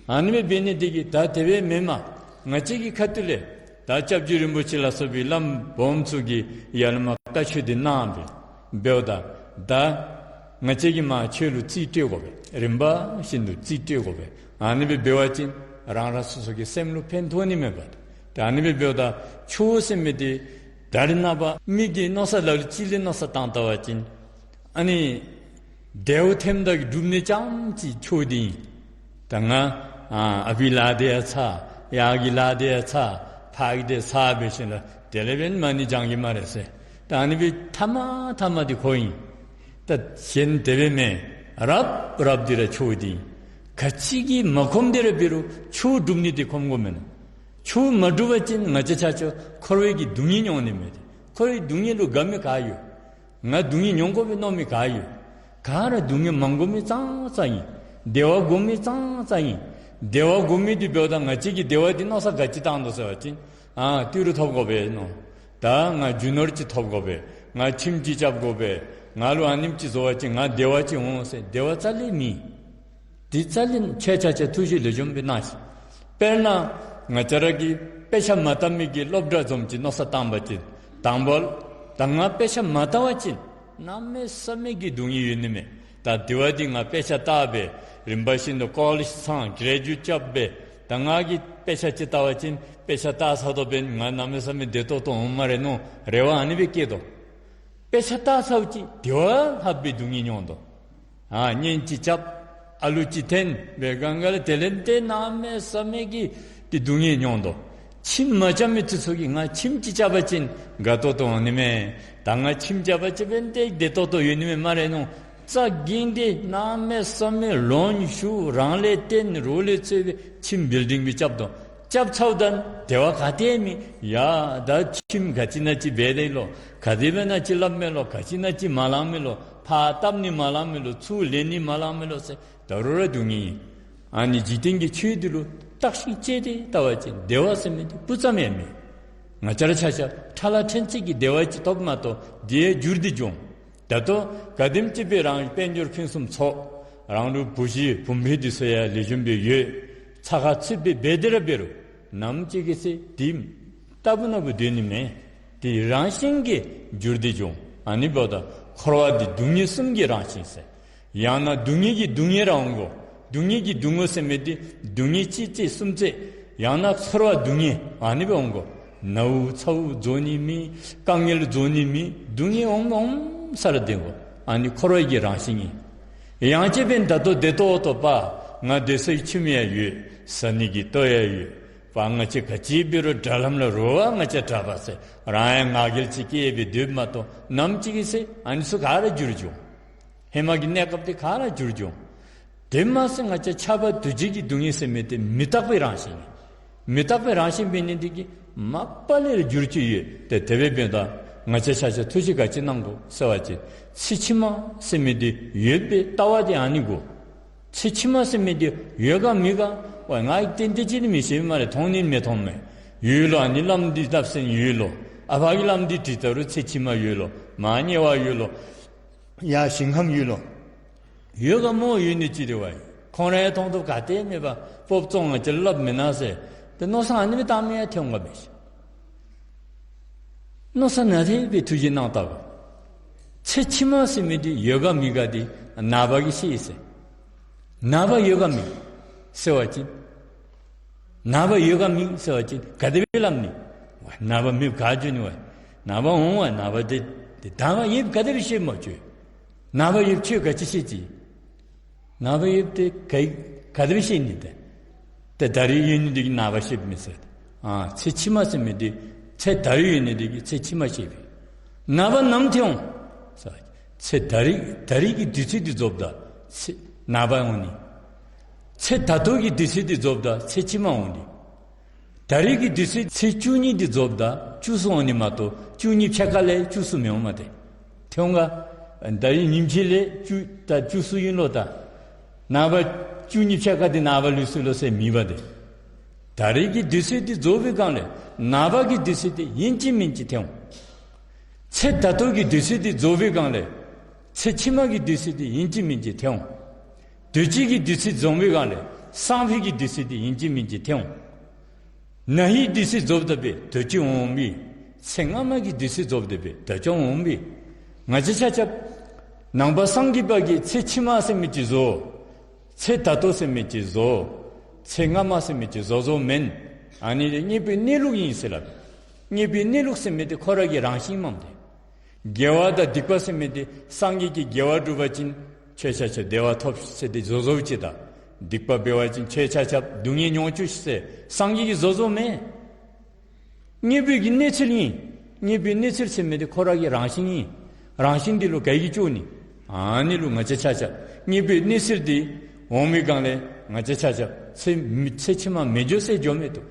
ཨ་ནི་སྦེ་འབད་ནི་འདི་གིས་ད་དེ་སྦེ་མེན་མས། ང་བཅས་ཀྱི་ཁ་ཐུག་ལས་ ད་སྐྱབས་རྗེ་རིན་པོ་ཆེ་ལ་སོགས་པའི་བླམ་སྦོམ་ཚུ་གིས་ཡར་ལས་མར་བཀའ་ཆོས་འདི་གནང་སྦེ་འབདཝ་ད། ད་ང་བཅས་ཀྱིས་མར་ཆོས་ལུ་རྩིས་སྤྲོད་དགོ་པས། རིམ་པ་བཞིན་དུ་རྩིས་སྤྲོད་དགོ་པས། ཨ་ནི་སྦེ་འབད་བ་ཅིན་རང་རང་སོ་སོ་གི་སེམས་ལུ་ཕན་ཐོགས་ནི་མས་པ། ད་ཨ་ནི་སྦེ་འབདཝ་ད་ཆོས་ཟེར་མི་འདི་ད་རེས་ནངས་པ་མི་གིས་མནོ་བསམ་ལ་ལུ་ཅིག་ལས་མནོ་བསམ་བཏང་ད་པ་ཅིན་ཨ་ནི་བདེཝ་ཐེམ་ད་གི་སྒྲུབ་ནི་རྐྱངམ་ཅིག་ཆོས་འདི་ཨིན། ད་ང་ཨ་ཨ་ཕི་ལཱ་འདི་ཡང་ཚར། ཡ་གི་ལཱ་འདི་ཡང་ཚར། ཕར་གི་འདི་ཚར་འབད་ཞིནམ་ལས་དེ་ལས་འབདན་མ་ཎི་བགྱང་གེ་སྨ་རེ་ཟེར། ད་ཨ་ནི་སྦེ་ཐ་མ་ཐ་མ་འདི་ཁོ་ཨིན། ད་གཞན་དེ་སྦེ་མེན། རབ་རབ་འདི་ར་ཆོས་འདི་ཨིན། ག་ཅི་གིས་མ་ཁོམ་དེ་ར་འབད་རུང་ཆོས་སྒྲུབ་ནི་འདི་ཁོམ་དགོ་མེན་ན། ཆོས་མ་སྒྲུབ་པ་ཅིན་ང་བཅས་ཆ་ཁྱབ་འཁོར་བའི་གི་སྡུག་བསྔལ་མྱོང་ནི་མས་ཏེ། འཁོར་བའི་སྡུག་བསྔལ་ལུ་དགའ་མི་ག་ཡོད། ང་སྡུག་བསྔལ་མྱོང་དགོ་པས་མནོ་མི་ག་ཡོད། ག་ར་སྡུག་བསྔལ་མ་དགོ་མི་ཙང་ཙང་ཨིན། བདེ་བ་དགོ་མི་ཙང་ཙང་ཨིན། བདེ་བ་དགོ་མི་འདི་འབདཝ་ད་ང་བཅས་ཀྱིས་བདེ་བ་འདི་མནོ་བསམ་ག་ཅི་བཏང་དོ་ཟེར་བ་ཅིན། ཨ་ཏི་རུ་ཐོབ་དགོ་པས་མནོ། ད་ང་རྒྱུ་ནོར་ཅིག་ཐོབ་དགོ་པས། ང་ཁྱིམ་ཅིག་རྐྱབ་དགོ་པས། ང་ལུ་ཨ་ནེམ་ཅིག་བཟོ་བ་ཅིན་ང་བདེ་བ་ཅིག་འོང་ཟེར་བདེ་བ་རྩ་ལས་མེད། དེ་རྩ་ལས་ཁྱེད་ཆ་ཁྱབ་ཐུགས་བཞེད་ལེགས་ཤོམ་སྦེ་གནང་ཤིག། དཔེར་ན་ང་བཅས་ར་གིས་དཔེ་ཆ་མ་བལྟ་མི་གི་སློབ་གྲྭ་བཟུམ་ཅིག་མནོ་བསམ་བཏང་པ་ཅིན། དང་པོ་ད་ང་དཔེ་ཆ་མ་བལྟ་བ་ཅིན་གནམ་མེད་ས་མེད་ཀྱི་སྡུག་བསྔལ་ཡོད་ནི་མས། ད་དེ་བ་འདི་ང་དཔེ་ཆ་བལྟ་སྦེ་རིམ་པ་བཞིན་དུ་ཀོ་ལེཇ་ཚང་གྲྭ་ཆས་རྐྱབ་སྦེ་ད་ང་གིས་དཔེ་ཆ་ཅིག་བལྟ་བ་ཅིན་དཔེ་ཆ་བལྟ་ཚར་དོ་འབདན་ང་གནམ་མེད་ས་མེད་བདེ་ཏོག་ཏོ་འོང་སྨ་རེ་མནོ་རེ་བ་ཨ་ནི་སྦེ་བསྐྱེད་དོ། དཔེ་ཆ་བལྟ་ཚརཝ་ཅིག་དེ་བ་ལྷག་པའི་སྡུག་བསྔལ་མྱོང་དོ། ཨ་གཉེན་ཅིག་རྐྱབ། ཨ་ལུ་ཅིག་འཐོན་སྦེ་གང་ག་ལས་དེ་ལས་ཏེ་གནམ་མེད་ས་མེད་ཀྱི་ཏེ་སྡུག་བསྔལ་མྱོང་དོ། ཁྱིམ་མ་རྐྱབ་མི་ཚུ་ཚུ་གིས་ང་ཁྱིམ་ཅིག་རྐྱབ་པ་ཅིན་དགའ་ཏོག་ཏོ་འོང་ནི་མས། ད་ང་ཁྱིམ་རྐྱབ་པ་ཅིན་འབདན་ཏེ་བདེ་ཏོག་ཏོ་ཡོད་ནི་མས་སྨ་རེ་མནོ། རྩ་འགེངས་ཏེ་གནམ་མེད་ས་མེད་ལོན་ཞུ་རང་ལས་བརྟེན་རོགས་ལས་འཚོལ་སྦེ་ཁྱིམ་བིལ་ཌིང་སྦེ་རྐྱབ་དོ། རྐྱབ་ཚརཝ་ད་བདེ་བ་ག་ཏེ་མེད། ཡ་ད་ཁྱིམ་ག་ཅི་ཨིན་ན་ཅིག་འབད་དེ་ལོ། ག་དེ་སྦེ་ཨིན་ན་ཅིག་སླབ་མས་ལོ། ག་ཅི་ཨིན་ན་ཅིག་མ་ལང་མས་ལོ། ཕར་བཏབ་ནི་མ་ལང་མས་ལོ། ཚུར་ལེན་ནི་མ་ལང་མས་ལོ་ཟེར་ད་རུང་ར་སྡུག་བསྔལ་ཨིན། ཨ་ནི་འཇིག་རྟེན་གྱི་ཆོས་འདི་ལུ་བརྟག་ཤིང་དཔྱད་དེ་བལྟ་བ་ཅིན་བདེ་བ་ཟེར་མི་འདི་སྤུ་ཙམ་ཡང་མེད། ང་བཅས་ར་ཆ་ཁྱབ་ཁྲ་ལ་ཕྲན་ཚེགས་ཀྱི་བདེ་བ་ཅིག་ཐོབ་མ་གཏོགས་དེ་ཡང་འགྱུར་ཏེ་འགྱོ་འོང་། ད་ལྟོ་ག་དེམ་ཅིག་སྦེ་རང་དཔལ་འབྱོར་ཕུན་སུམ་ཚོགས། རང་ལུ་བུ་གཞི་བུམོ་འདི་ཚུ་ཡང་ལེགས་ཤོམ་སྦེ་ཡོད། ཚ་ཁ་ཚུད་སྦེ་འབད་དེ་ར་འབད་རུང་ནམ་ཅིག་གི་ཚེ་འདི་རྟག་བུ་ན་བུ་སྡོད་ནི་མེད། དེ་རང་བཞིན་གྱིས་འགྱུར་ཏེ་འགྱོ་འོང་། ཨ་ནི་འབདཝ་ད་འཁོར་བ་འདི་སྡུག་བསྔལ་གསུམ་གྱི་རང་བཞིན་ཟེར། ཡང་ན་སྡུག་བསྔལ་གྱིས་སྡུག་བསྔལ་ར་འོང་དགོ། སྡུག་བསྔལ་གྱིས་སྡུག་བསྔལ་ཟེར་མི་འདི་སྡུག་བསྔལ་གཅིག་བརྩེགས་གསུམ་བརྩེགས། ཡང་ན་ཚོར་བ་སྡུག་བསྔལ་ཨ་ནི་སྦེ་འོང་དགོ། ནཝ་ཚཝ་རྫོགས་ནི་མེད། དཀའ་ངལ་རྫོགས་ནི་མེད། སྡུག་བསྔལ་འོང་འོང་ས་ར་སྡོད་དགོ། ཨ་ནི་འཁོར་བའི་གི་རང་བཞིན་ཨིན། ཡང་ཅིན་འབདན་ད་ལྟོ་བདེ་ཏོག་ཏོ་པ་ང་སྡོད་སའི་ཁྱིམ་ཡང་ཡོད། ཟ་ནི་གི་ལྟོ་ཡང་ཡོད་པ། ང་བཅས་ག་ཅི་འབད་རུང་དྲ་ལམ་ལུ་རོགས་ང་བཅས་དྲག་པ་ཟེར་རང་ཡང་ང་རྒྱལ་ཅིག་སྐྱེས་སྦེ་སྡོདཔ་མ་གཏོགས་ནམ་ཅིག་གི་ཚེ་ཨ་ནི་ཚུ་ག་ར་འགྱུར་འགྱོ་འོང་། ཧེ་མ་གི་གནས་སྐབས་འདི་ག་ར་འགྱུར་འགྱོ་འོང་། དེ་མ་ཚད་ང་བཅས་ཆགས་པ་འདུ་བྱེད་ཀྱི་སྡུག་བསྔལ་ཟེར་མི་འདི་མི་རྟག་པའི་རང་བཞིན་ཨིན། མི་རྟག་པའི་རང་བཞིན་འབད་ནི་འདི་གིས་མ་པ་ལས་ར་འགྱུར་ཅི་ཡོད། ཏེ་དེ་སྦེ་འབདཝ་ད་ང་བཅས་ཆ་ཁྱབ་ཐུགས་བཞེད་ག་ཅི་གནང་དགོ་ཟེར་བ་ཅིན་ཚེ་ཕྱི་མ་ཟེར་མི་འདི་ཡོད་པའི་ལྟ་བ་འདི་ཨ་ནི་དགོ། ཚེ་ཕྱི་མ་ཟེར་མི་འདི་ཡོད་ག་མེད་ག་ཝའི་ང་གིས་ཏན་ཏན་ཅིག་ནི་མི་ཤེས་སྨ་རེ། མཐོང་ནི་མི་མཐོང་མས། ཡོད་ལོ། ཨ་ནི་བླམ་འདི་བརྣབ་སེམས་ཡོད་ལོ། ཨ་ཕ་གི་བླམ་འདི་དྲིས་ད་རུང་ཚེ་ཕྱི་མ་ཡོད་ལོ། མ་དམྱལ་བ་ཡོད་ལོ། ཡར་ཞིང་ཁམས་ཡོད་ལོ། ཡོད་ག་མོ་ཡོད་ནི་ཅིག་རེ་བ་ཡོད། ཁོང་ར་ཡང་མཐོང་ཐོབ་ག་ཏེ་མེད་པ་སྤོབས་བཙོང་ང་བཅས་སླབ་མེན་ན་ཟེར། ཏེ་མནོ་བསམ་ཨ་ནི་སྦེ་བཏང་མི་ཡང་ཐོན་འོང་ག་མེད་ཤིག། མནོ་བསམ་ནན་ཏན་སྦེ་ཐུགས་བཞེད་གནང་ད་གོ། ཚེ་ཕྱི་མ་ཟེར་མི་འདི་ཡོད་ག་མེད་ག་འདི་ནངས་པ་གིས་ཤེས་ཟེར། ནངས་པ་ཡོད་ག་མེད་ཟེར་བ་ཅིན་ནངས་པ་ཡོད་ག་མེད་ཟེར་བ་ཅིན་ག་དེ་སྦེ་སླབ་ནི། ནངས་པ་མེདཔ་ག་འགྱོ་ནི་ཝའི། ནངས་པ་འོང་ཝའི། ནངས་པ་འདི་འདི་ད་མ་ཡོདཔ་ག་དེ་སྦེ་ཤེས་སྨོ་ཁྱོད། ནངས་པ་ཡོདཔ་ཁྱོད་ག་ཅི་ཤེས་ཅི། ནངས་པ་ཡོདཔ་འདི་ག་ག་དེ་སྦེ་ཤེས་ནི་ཏེ། ཏེ་ད་རིས་ཡོད་ནི་འདི་གིས་ནངས་པ་ཤེསཔ་མས་ཟེར། ཨ་ཚེ་ཕྱི་མ་ཟེར་མི་འདི་ཚེ་ད་རིས་ཡོད་ནི་འདི་གིས་ཚེ་ཕྱི་མ་ཤེས་པས། ནངས་པ་ནམ་ཐོན་འོང་ཟེར། ཚེ་ད་རིས་ད་རིས་ཀྱི་དུས་ཚོད་འདི་རྫོགསཔ་ད་ཚེ་ནངས་པ་འོང་ནི། ཚེ་ད་ལྟོ་གི་དུས་ཚོད་འདི་རྫོགསཔ་ད་ཚེ་ཕྱི་མ་འོང་ནི། ད་རིས་ཀྱི་དུས་ཚོད་ཚེས་བཅུ་གཉིས་འདི་རྫོགསཔ་ད་བཅུ་གསུམ་འོང་ནི་མ་གཏོགས་བཅུ་གཉིས་ཕྱེད་ཀ་ལས་བཅུ་གསུམ་མི་འོང་མས་ཏེ། ཐོན་འོང་ག། ད་རིས་ཉིནམ་གཅིག་ལས་བཅུ་ད་བཅུ་གསུམ་ཨིན་ལོ་ད། ནངས་པ་བཅུ་གཉིས་ཕྱེད་ཀ་འདི་ནངས་པ་ལུས་སོ་ལོ་ཟེར་མེད་པ་ཏེ། ད་རིས་ཀྱི་དུས་ཚོད་འདི་རྫོགས་པའི་སྒང་ལས་ནངས་པ་གི་དུས་ཚོད་འདི་ཨིན་ཅི་མིན་ཅི་ཐོན་འོང་། ཚེ་ད་ལྟོ་གི་དུས་ཚོད་འདི་རྫོགས་པའི་སྒང་ལས་ཚེ་ཕྱི་མ་གི་དུས་ཚོད་འདི་ཨིན་ཅི་མིན་ཅི་ཐོན་འོང་། དུས་ཅི་གི་དུས་ཚོད་རྫོགས་པའི་སྒང་ལས་སང་ཕོད་ཀྱི་དུས་ཚོད་འདི་ཨིན་ཅི་མིན་ཅི་ཐོན་འོང་། ན་ཧིང་དུས་ཚོད་རྫོགསཔ་ད་འབད་དུས་ཅི་འོང་པས། ཚེ་སྔ་མ་གི་དུས་ཚོད་རྫོགསཔ་ད་འབད་དུས་ཅི་འོང་པས། ང་བཅས་ཆ་ཁྱབ་ནང་པ་སངས་རྒྱས་པ་གིས་ཚེ་ཕྱི་མ་ཟེར་མི་ཅིག་བཟོ། ཚེ་ད་ལྟོ་ཟེར་མི་ཅིག་བཟོ། ཚེ་སྔ་མ་ཟེར་མི་ཅིག་བཟོ་བཟོཝ་མེན། ཨ་ནི་དངོས་པོའི་གནས་ལུགས་ཨིན་ཟེར་སླབ། དངོས་པོའི་གནས་ལུགས་ཟེར་མི་དེ་ཁོ་ར་གི་རང་བཞིན་མས་ཏེ། དགེ་བ་དང་སྡིག་པ་ཟེར་མི་དེ་སངས་རྒྱས་ཀྱིས་དགེ་བ་སྒྲུབ་པ་ཅིན་ཁྱོད་ཆ་ཁྱབ་བདེ་བ་ཐོབ་ཟེར་ཏེ་བཟོ་བཟོཝ་ཅིག་དང་། སྡིག་པ་འབད་བ་ཅིན་ཁྱོད་ཆ་ཁྱབ་སྡུག་བསྔལ་མྱོང་བཅུག་ཟེར་སངས་རྒྱས་ཀྱིས་བཟོ་བཟོཝ་མེན། དངོས་པོའི་གི་གནས་ཚུལ་ཨིན། དངོས་པོའི་གནས་ཚུལ་ཟེར་མི་དེ་ཁོ་ར་གི་རང་བཞིན་ཨིན། རང་བཞིན་དེ་ལུ་ག་གིས་སྐྱོན་ནི། ཨ་ནི་ལུ་ང་བཅས་ཆ་ཁྱབ་དངོས་པོའི་གནས་ཚུལ་དེ་འོང་མི་སྒང་ལས་ང་བཅས་ཆ་ཁྱབ་ཚེ་མི་ཚེ་ཕྱི་མ་མི་འགྱོ་ཟེར་འགྱོ་མི་བཏུབ།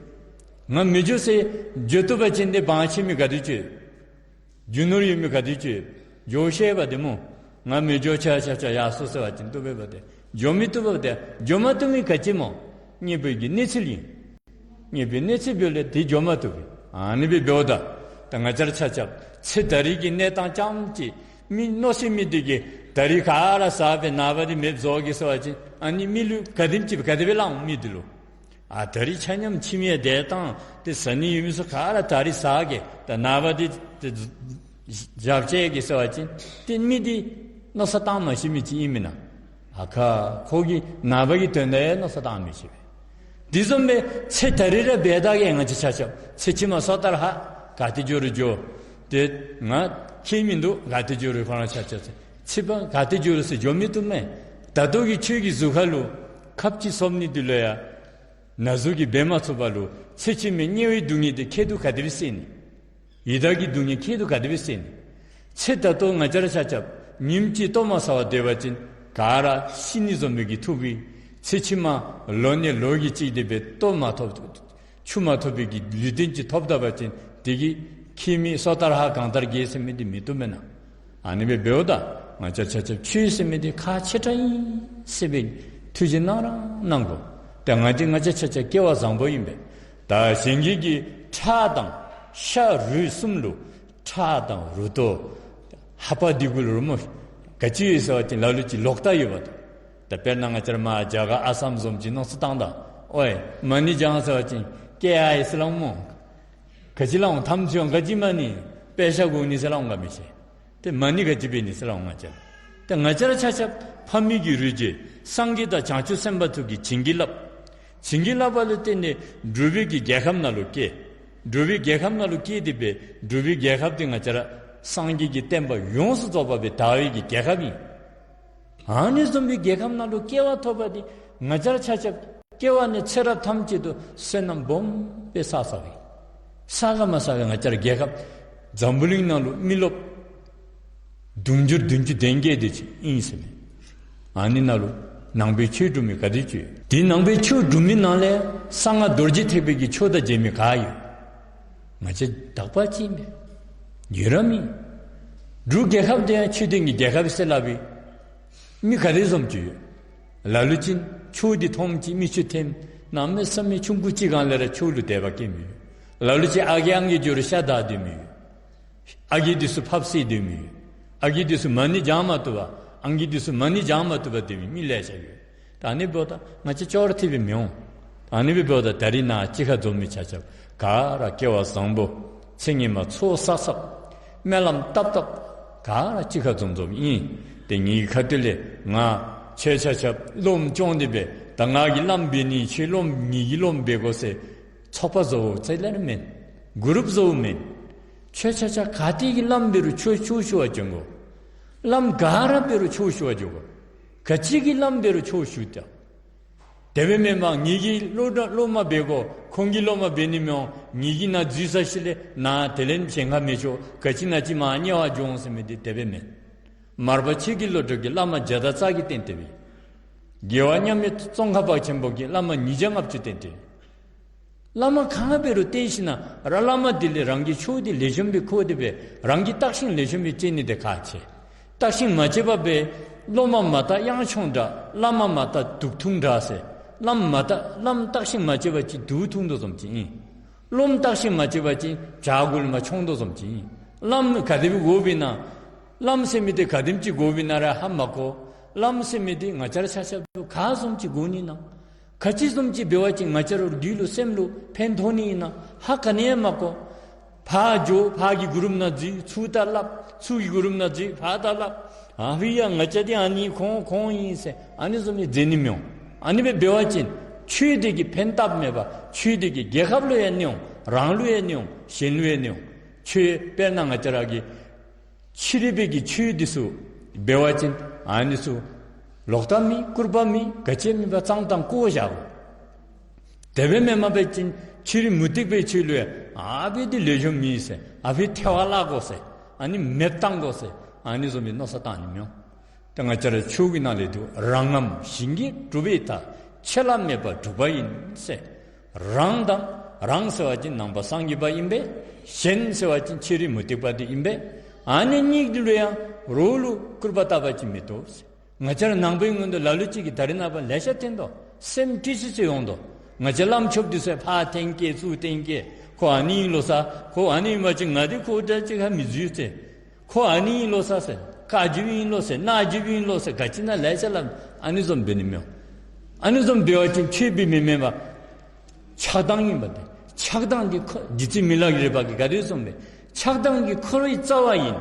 ང་མི་འགྱོ་ཟེར་འགྱོ་བཏུབ་པ་ཅིན་དེ་བང་ཆེ་མི་ག་དེ་ཅིག་ཡོད། རྒྱུ་ནོར་ཡོད་མི་ག་དེ་ཅིག་ཡོད། འགྱོ་ཤེས་པ་དེ་སྨོ། ང་མི་འགྱོ་ཆ་ཁྱབ་ཆ་ཡར་སོང་ཟེར་བ་ཅིན་བཏུབ་པས་པ་དེ། འགྱོ་མི་བཏུབ་པ་དེ། འགྱོ་མ་བཏུབ་མི་ག་ཅི་སྨོ། དངོས་པོའི་གི་གནས་ཚུལ་ཨིན། དངོས་པོའི་གནས་ཚུལ་འབདཝ་ལས་དེ་འགྱོ་མ་བཏུབ་པས། ཨ་ནི་སྦེ་འབདཝ་ད་ད་ང་བཅས་ར་ཆ་ཁྱབ་ཚེ་ད་རིས་ཀྱི་གནས་སྟངས་ཙམ་ཅིག་མི་མནོ་ཤེས་མི་དེ་གིས་ད་རིས་ག་ར་ཟ་སྦེ་ནངས་པ་དེ་མེདཔ་བཟོ་གེ་ཟེར་བ་ཅིན་ཨ་ནི་མི་ལུ་ག་དེམ་ཅིག་ག་དེ་སྦེ་ལང་མི་དེ་ལུ། ཨ་ད་རིས་ཆ་མཉམ་ཁྱིམ་ཡང་བདེ་ཐང་དེ་ཟ་ནི་ཡོད་མི་ཚུ་ག་ར་ད་རིས་ཟ་གེ། ད་ནངས་པ་དེ་དེ་བཞག་བཅད་གེ་ཟེར་བ་ཅིན་དེ་མི་དེ་མནོ་བསམ་བཏང་མ་ཤེས་མི་ཅིག་ཨིན་མེན་ན། ཨ་ཁ་ཁོ་གིས་ནངས་པ་གི་དོན་དག་ཡང་མནོ་བསམ་བཏང་མི་ཤེས་པས། དེ་བཟུམ་སྦེ་ཚེ་ད་རིས་ར་འབད་ད་གེ། ང་བཅས་ཆ་ཁྱབ་ཚེ་ཕྱི་མ་སོ་ཐར་ཧ་ག་ཏེ་འགྱོ་རུང་འགྱོ། དེ་ང་ཁྱད་མིན་འདུག། ག་ཏེ་འགྱོ་རུང་ཁོ་ར་ཆ་ཁྱབ་ཚེ་ཕྱི་མ་ག་ཏེ་འགྱོ་རུང་ཟེར་འགྱོ་མི་བཏུབ་མས། ད་ལྟོ་གི་ཁྱོད་ཀྱི་གཟུགས་ཁ་ལུ་ཁབ་ཅིག་སོབ་ནི་དེ་ལུ་ཡང་ན་ཟུག་གིས་འབད་མ་ཚུགས་པ་ལུ་ཚེ་ཕྱི་མའི་དམྱལ་བའི་སྡུག་བསྔལ་དེ་ཁྱད་དུ་ག་དེ་སྦེ་བསད་ནི། ཡི་དྭགས་ཀྱི་སྡུག་བསྔལ་ཁྱད་དུ་ག་དེ་སྦེ་བསད་ནི། ཚེ་ད་ལྟོ་ང་བཅས་ར་ཆ་ཁྱབ་ཉིནམ་གཅིག་ལྟོ་མ་ཟ་བར་སྡོད་པ་ཅིན་ག་ར་ཤི་ནི་བཟུམ་མའི་གི་ཐུག་པས། ཚེ་ཕྱི་མ་ལོ་ནས་ལོ་གི་ཅིག་དེ་སྦེ་ལྟོ་མ་ཐོབ་ཆུ་མ་ཐོབ་པའི་གི་ལུས་རྟེན་ཅིག་ཐོབ་ད་པ་ཅིན་དེ་གིས་ཁྱད་མེད་སོ་ཐར་ཧ་གང་ལྟར་རྒྱས་ཟེར་མི་དེ་མི་བཏུབ་མེན་ན། ཨ་ནི་སྦེ་འབདཝ་ད་ང་བཅས་ཆ་ཁྱབ་ཆོས་ཟེར་མི་དེ་ཁག་ཆེ་དྲགས་ཨིན་ཟེར་སྦེ་ཐུགས་རྗེ་གནང་ར་གནང་དགོ། ད་ང་བཅས་ང་བཅས་ཆ་ཁྱབ་སྐྱེ་བ་བཟང་པོ་ཨིན་པས། ད་གཞན་གྱི་གི་ཁྲག་དང་ཤ་རུས་གསུམ་ལུ་ཁྲག་དང་རུ་ཏོ་ཧ་པ་དེ་གུ་ལུ་རུ་སྨོ། ག་ཅི་ཡོད་ཟེར་བ་ཅིན་ལ་ལུ་ཅིག་ལོག་ལྟ་ཡོདཔ་འདུག། ད་དཔེར་ན་ང་བཅས་ར་མར་རྒྱ་གར་ཨ་སམ་བཟུམ་ཅིག་མནོ་བསམ་བཏང་ད། ཨོའི་མ་ཎི་བགྱང་ཟེར་བ་ཅིན་སྐྱེ་ཡ་ཡི་ཟེར་སླབ་སྨོ། ག་ཅི་སླབ་འོང་། དམ་ཆོས་ག་ཅི་མ་ཎི་དཔེ་ཆ་གོ་ནི་ཟེར་སླབ་འོང་ག་མི་ཤེས། ཏེ་མ་ཎི་ག་ཅི་འབད་ནི་ཟེར་སླབ་འོང་ང་བཅས་ར། ཏེ་ང་བཅས་ར་ཆ་ཁྱབ་ཕ་མེས་ཀྱི་རུས་རྒྱུད་སངས་རྒྱས་དང་བྱང་ཆུབ་སེམས་དཔའ་ཚུ་གིས་བྱིན་གྱིས་བརླབས། བྱིན་གྱིས་བརླབས་པ་ལུ་བརྟེན་ནས་འབྲུག་པའི་གི་རྒྱལ་ཁབ་ནང་ལུ་སྐྱེས། འབྲུག་པའི་རྒྱལ་ཁབ་ནང་ལུ་སྐྱེས་ཏེ་སྦེ་འབྲུག་པའི་རྒྱལ་ཁབ་དེ་ང་བཅས་ར་སངས་རྒྱས་ཀྱི་བསྟན་པ་ཡོངས་སུ་རྫོགས་པ་སྦེ་དར་བའི་གི་རྒྱལ་ཁབ་ཨིན། ཨ་ནི་བཟུམ་མའི་རྒྱལ་ཁབ་ནང་ལུ་སྐྱེ་བ་ཐོབ་པ་དེ་ང་བཅས་ར་ཆ་ཁྱབ་སྐྱེ་བ་ནས་ཚེ་རབས་ཐམས་ཅད་དུ་བསོད་ནམས་སྦོམ་སྦེ་བསགས་བསགསཔ་ཨིན། བསགས་ག་མ་བསགས་ག་ང་བཅས་ར་རྒྱལ་ཁབ་འཛམ་བུ་གླིང་ནང་ལུ་མི་རློབས་དུང་ཕྱུར་བདུན་ཅུ་དོན་བརྒྱད་དེ་ཅིག་ཨིན་ཟེར་མས། ཨ་ནི་ནང་ལུ་ནང་པའི་ཆོས་སྒྲུབ་མི་ག་དེ་ཅིག་ཡོད། དེ་ནང་པའི་ཆོས་སྒྲུབ་མི་ནང་ལས་གསང་སྔགས་རྡོ་རྗེ་ཐེག་པའི་གི་ཆོས་དང་མཇལ་མི་ག་ཡོད། ང་བཅས་དག་པ་ཅིག་ཨིན་པས། ཡོད་ར་མེད། འབྲུག་རྒྱལ་ཁབ་དེ་ཡང་ཆོས་ལྡན་གྱི་རྒྱལ་ཁབ་ཟེར་སླབ་པས། མི་ག་དེ་བཟུམ་ཅིག་ཡོད། ལ་ལུ་ཅིག་ཆོས་འདི་མཐོངམ་ཅིག་མིག་ཆུ་འཐོན། གནམ་མེད་ས་མེད་ཆུང་ཀུ་ཅིག་སྒང་ལས་ར་ཆོས་ལུ་དད་པ་སྐྱེ་མི་ཡོད། ལ་ལུ་ཅིག་ཨ་རྒས་ཨང་རྒས་འགྱོ་རུང་ཤ་བདའ་སྡོད་མི་ཡོད། ཨ་རྒས་འདི་ཚུ་ཕགཔ་བསད་སྡོད་མི་ཡོད། ཨ་རྒས་འདི་ཚུ་མ་ཎི་བགྱང་མ་བཏུབ་པར་ཨང་རྒས་འདི་ཚུ་མ་ཎི་བགྱང་མ་བཏུབ་པར་སྡོད་མི་མི་ལེ་ཤ་ཡོད། ད་ཨ་ནི་འབདཝ་ད་ང་བཅས་ཅོག་ར་འཐདཔ་སྦེ་མི་འོང་། ཨ་ནི་སྦེ་འབདཝ་ད་ད་རིས་ནཱ་གཅིག་ཁར་འཛོམས་མི་ཆ་ཁྱབ་ག་ར་སྐྱེ་བ་བཟང་པོ་ཚེ་སྔོན་མ་ཚོགས་བསགས་བསགསཔ་སྨོན་ལམ་བཏབ་བཏབ་ག་ར་གཅིག་ཁར་འཛོམས་འཛོམསཔ་ཨིན། ཏེ་ངེ་གི་ཁ་ཐུག་ལས་ང་ཁྱེད་ཆ་ཁྱབ་སློབམ་སྐྱོང་སྟེ་སྦེ་ད་ང་གིས་བླམ་འབད་ནི་ཁྱེད་སློབམ་ངེ་གི་སློབམ་འབད་དགོ་ཟེར་ཚོགས་པ་བཟོཝ་ཟེར་སླབ་ནི་མེན། གུ་རུབ་བཟོཝ་མེན། ཁྱེད་ཆ་ཁྱབ་ག་ཏེ་གི་བླམ་འབད་རུང་ཁྱོད་ཆོས་ཞུ་བར་འགྱོ་དགོ། བླམ་ག་ར་འབད་རུང་ཆོས་ཞུ་བར་འགྱོ་དགོ། ག་ཅི་གི་བླམ་འབད་རུང་ཆོས་ཞུ་སྟེ། དེ་སྦེ་མེན་པར་ངེ་གི་སློབ་གྲྭ་སློབ་མ་འབད་དགོ། ཁོང་གི་སློབ་མ་འབད་ནི་མི་འོང་། ངེ་གི་ནང་འཛུལ་ཚར་ཞིནམ་ལས་ནཱ་དེ་ལས་གཞན་ཁར་མི་འགྱོ། ག་ཅི་ན་ཅི་མར་དམྱལ་བར་འགྱོ་འོང་ཟེར་མི་དེ་དེ་སྦེ་མེན། མར་པ་ཆོས་ཀྱི་བློ་གྲོས་ཀྱིས་བླ་མ་བརྒྱ་དང་རྩ་བརྒྱད་བསྟེན་ཏེ་སྦེ། རྒྱལ་བ་མཉམ་མེད་ཙོང་ཁ་པ་ཆེན་པོ་གིས་བླ་མ་ཉིས་བརྒྱ་ལྔ་བཅུ་བསྟེན་ཏེ། བླ་མ་ག་འབད་རུང་བསྟེན་ཞིནམ་ལས་ར་བླ་མ་དེ་ལས་རང་གི་ཆོས་དེ་ལེགས་ཤོམ་སྦེ་གོ་སྟེ་སྦེ་རང་གིས་བརྟག་ཞིབ་ལེགས་ཤོམ་སྦེ་དཔྱད་ནི་དེ་ཁག་ཆེ། བརྟག་ཞིབ་མ་དཔྱད་པར་སྦེ་སློབ་མ་མ་དག་གཡང་མཆོང་འདྲ། བླ་མ་མ་དག་དུག་འཐུང་འདྲ་ཟེར། བླམ་མ་དག་བླམ་བརྟག་ཞིབ་མ་དཔྱད་པ་ཅིན་དུག་འཐུང་དོ་བཟུམ་ཅིག་ཨིན། སློབམ་བརྟག་ཞིབ་མ་དཔྱད་པ་ཅིན་བྱག་གུ་ལས་མར་མཆོང་དོ་བཟུམ་ཅིག་ཨིན། བླམ་ག་དེ་སྦེ་དགོཔ་ཨིན་ན། བླམ་ཟེར་མི་དེ་ག་དེམ་ཅིག་དགོཔ་ཨིན་ན་ར་ཧ་མ་གོ། བླམ་ཟེར་མི་དེ་ང་བཅས་ར་ཆ་ཁྱབ་ག་བཟུམ་ཅིག་དགོ་ནི་ན། ག་ཅི་བཟུམ་ཅིག་འབད་བ་ཅིན་ང་བཅས་ར་རྒྱུད་ལུ་སེམས་ལུ་ཕན་ཐོགས་ནི་ཨིན་ན་ཧ་ག་ནི་ཡང་མ་གོ། ཕར་འགྱོ་ཕར་གྱི་གུ་རུམ་ནང་འཛུལ་ཚུར་ད་སླབ། ཚུར་གྱི་གུ་རུམ་ནང་འཛུལ་ཕར་ད་སླབ། ཨ་ཕི་ཡ་ང་བཅས་འདི་ཨ་ནི་ཁོང་ཁོང་ཨིན་ཟེར་ཨ་ནི་བཟུམ་མའི་འཛིན་ནི་མི་འོང་། ཨ་ནི་སྦེ་འབད་བ་ཅིན་ཆོས་འདི་གིས་ཕན་ཐབས་མེད་པར་ཆོས་འདི་གིས་རྒྱལ་ཁབ་ལུ་ཡང་གནོད་འོང་། རང་ལུ་ཡང་གནོད་འོང་། གཞན་ལུ་ཡང་གནོད་འོང་། ཆོས་དཔེར་ན་ང་བཅས་ར་གི་ཕྱི་རོལ་པའི་གི་ཆོས་འདི་ཚུ་འབད་བ་ཅིན་ཨ་ནི་ཚུ་ལོག་ལྟ་མེད་སྐུར་པ་མེད་ག་ཅི་མེད་པར་གཙང་དང་བཀོད་བཞག་དགོ། དེ་སྦེ་མེན་པ་འབད་བ་ཅིན་ཕྱི་རོལ་མུ་སྟེགས་པའི་ཆོས་ལུ་ཡང་ཨ་ཕི་འདི་ལེགས་ཤོམ་མེད་ཟེར་ཨ་ཕི་ཐལ་བར་བརླག་དགོ་ཟེར་ཨ་ནི་མེདཔ་བཏང་དགོ་ཟེར་ཨ་ནི་བཟུམ་མའི་མནོ་བསམ་བཏང་ནི་མི་འོང་། ཏེ་ང་བཅས་ར་ཆོས་ཀྱི་ནང་ལས་འདུག། རང་ངམ་ཞིང་གི་སྒྲུབ་པའི་མཐའ། ཆད་ལྷག་མེད་པར་སྒྲུབ་པ་ཡིན་ཟེར། རང་དང་རང་ཟེར་བ་ཅིན་ནང་པ་སངས་རྒྱས་པ་ཨིན་པས། གཞན་ཟེར་བ་ཅིན་ཕྱི་རོལ་མུ་སྟེགས་པ་འདི་ཨིན་པས། ཨ་ནི་གཉིས་ལུ་ཡང་རོགས་ལུ་སྐུར་པ་བཏབ་པ་ཅིན་མི་བཏུབ་ཟེར། ང་བཅས་ར་ནང་པའི་ངོས་འདི་ལ་ལུ་ཅིག་གིས་ད་རེས་ནངས་པ་ལེ་ཤ་བསྟེན་དོ། སེམས་ཏིག་ཙི་ཅིག་འོང་དོ། ང་བཅས་བླམ་ཆོསཔ་འདི་ཚུ་ཕར་འཐེན་བསྐྱལ་ཚུར་འཐེན་བསྐྱལ། ཁོ་ཨ་ནི་ཨིན་ལོ་ས། ཁོ་ཨ་ནི་ཨིན་པ་ཅིན་ང་འདི་ཁོ་དང་གཅིག་ཁར་མི་འཛུལ་ཟེར། ཁོ་ཨ་ནི་ཨིན་ལོ་ས་ཟེར། བཀའ་བརྒྱུད་ཨིན་ལོ་ཟེར། གནག་བརྒྱུད་ཨིན་ལོ་ཟེར། ག་ཅི་ན་ལེ་ཤ་སླབ། ཨ་ནི་བཟུམ་འབད་ནི་མི་འོང་། ཨ་ནི་བཟུམ་འབད་བ་ཅིན་ཆོས་འབད་མི་མེན་པར་ཆགས་སྡང་ཨིན་པ་དེ། ཆགས་སྡང་འདི་ཁོ་རྗེ་བཙུན་མི་ལ་རས་པ་གིས་ག་དེ་གསུངས་པས། ཆགས་སྡང་གི་འཁོར་བའི་རྩ་བ་ཡིན།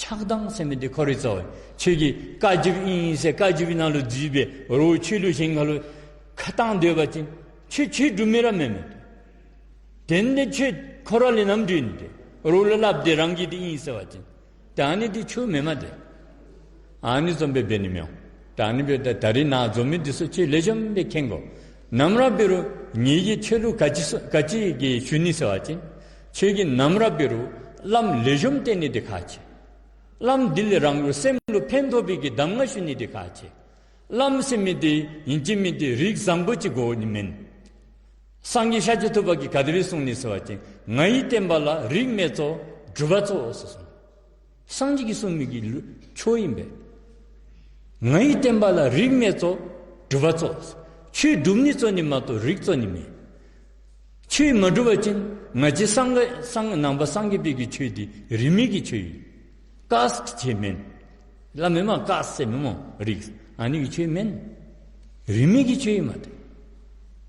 ཆགས་སྡང་ཟེར་མི་འདི་འཁོར་བའི་རྩ་བ་ཡིན། ཁྱོད་ཀྱིས་བཀའ་བརྒྱུད་ཨིན་ཟེར་བཀའ་བརྒྱུད་པའི་ནང་ལུ་འཛུལ་སྦེ་རོགས་ཆོས་ལུགས་གཞན་ཁ་ལུ་ཁ་བཏང་སྡོད་པ་ཅིན་ཁྱོད་ཆོས་སྒྲུབ་མི་ར་མེན་མས། དེ་འདི་ཁྱོད་འཁོར་བ་ལས་ནམ་འདྲེན་ཏེ་རོགས་ལུ་སླབ་སྟེ་རང་གི་འདི་ཨིན་ཟེར་བ་ཅིན་ད་ཨ་ནི་འདི་ཆོས་མེན་མས་ཏེ། ཨ་ནི་བཟུམ་སྦེ་འབད་ནི་མི་འོང་། ད་ཨ་ནི་འབདཝ་ད་ད་རེས་ནཱ་འཛོམས་མི་འདི་ཚུ་ཁྱོད་ལེགས་ཤོམ་སྦེ་མཁྱེན་དགོ། ནམ་ར་འབད་རུང་ངེ་གི་ཆོས་ལུགས་ག་ཅི་སུ་ག་ཅི་གི་ཞུ་ནི་ཟེར་བ་ཅིན་ཁྱོད་ཀྱིས་ནམ་ར་འབད་རུང་བླམ་ལེགས་ཤོམ་བསྟེན་ནི་འདི་ཁག་ཆེ། བླམ་འདི་ལས་རང་གི་སེམས་ལུ་ཕན་ཐོགས་པའི་གི་གདམས་ངག་ཞུ་ནི་འདི་ཁག་ཆེ། བླམ་ཟེར་མི་འདི་ཡིན་གཅིག་མིན་གཅིག་རིགས་བཟང་པོ་ཅིག་དགོ་ནི་མེན། སངས་རྒྱས་ཤཱཀྱ་ཐུབ་པ་གིས་ག་དེ་སྦེ་གསུངས་ནི་ཟེར་བ་ཅིན་ང་ཡི་བསྟན་པ་ལ་རིགས་མེད་གཙོ་གྲུབ་པ་གཙོ་ཟེར་གསུངས། སངས་རྒྱས་ཀྱིས་གསུངས་མི་གི་ལུ་ཆོས་ཨིན་པས། ང་ཡི་བསྟན་པ་ལ་རིགས་མེད་གཙོ་གྲུབ་པ་གཙོ། ཆོས་སྒྲུབ་ནི་གཙོ་ནི་མ་གཏོགས་རིགས་གཙོ་ནི་མེན། ཆོས་མ་སྒྲུབ་པ་ཅིན་ང་བཅས་སངས་རྒྱས་སངས་ནང་པ་སངས་རྒྱས་པའི་གི་ཆོས་འདི་རིས་མེད་ཀྱི་ཆོས་ཨིན། ཀཱསཊ་ཅིག་མེན། ལ་མེན་མ་ཀཱསཊ་ཟེར་མེན་མོ་རིགས། ཨ་ནི་གི་ཆོས་མེན། རིས་མེད་ཀྱི་ཆོས་ཨིན་མས་ཏེ།